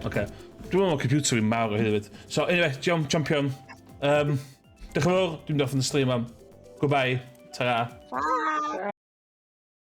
Oce. Dwi'n meddwl mae computer fi'n mawr o hyd hefyd. So, anyway, diolch, champion. Diolch yn fawr, dwi'n mynd off yn y stream am. Goodbye. Ta-ra. Bye.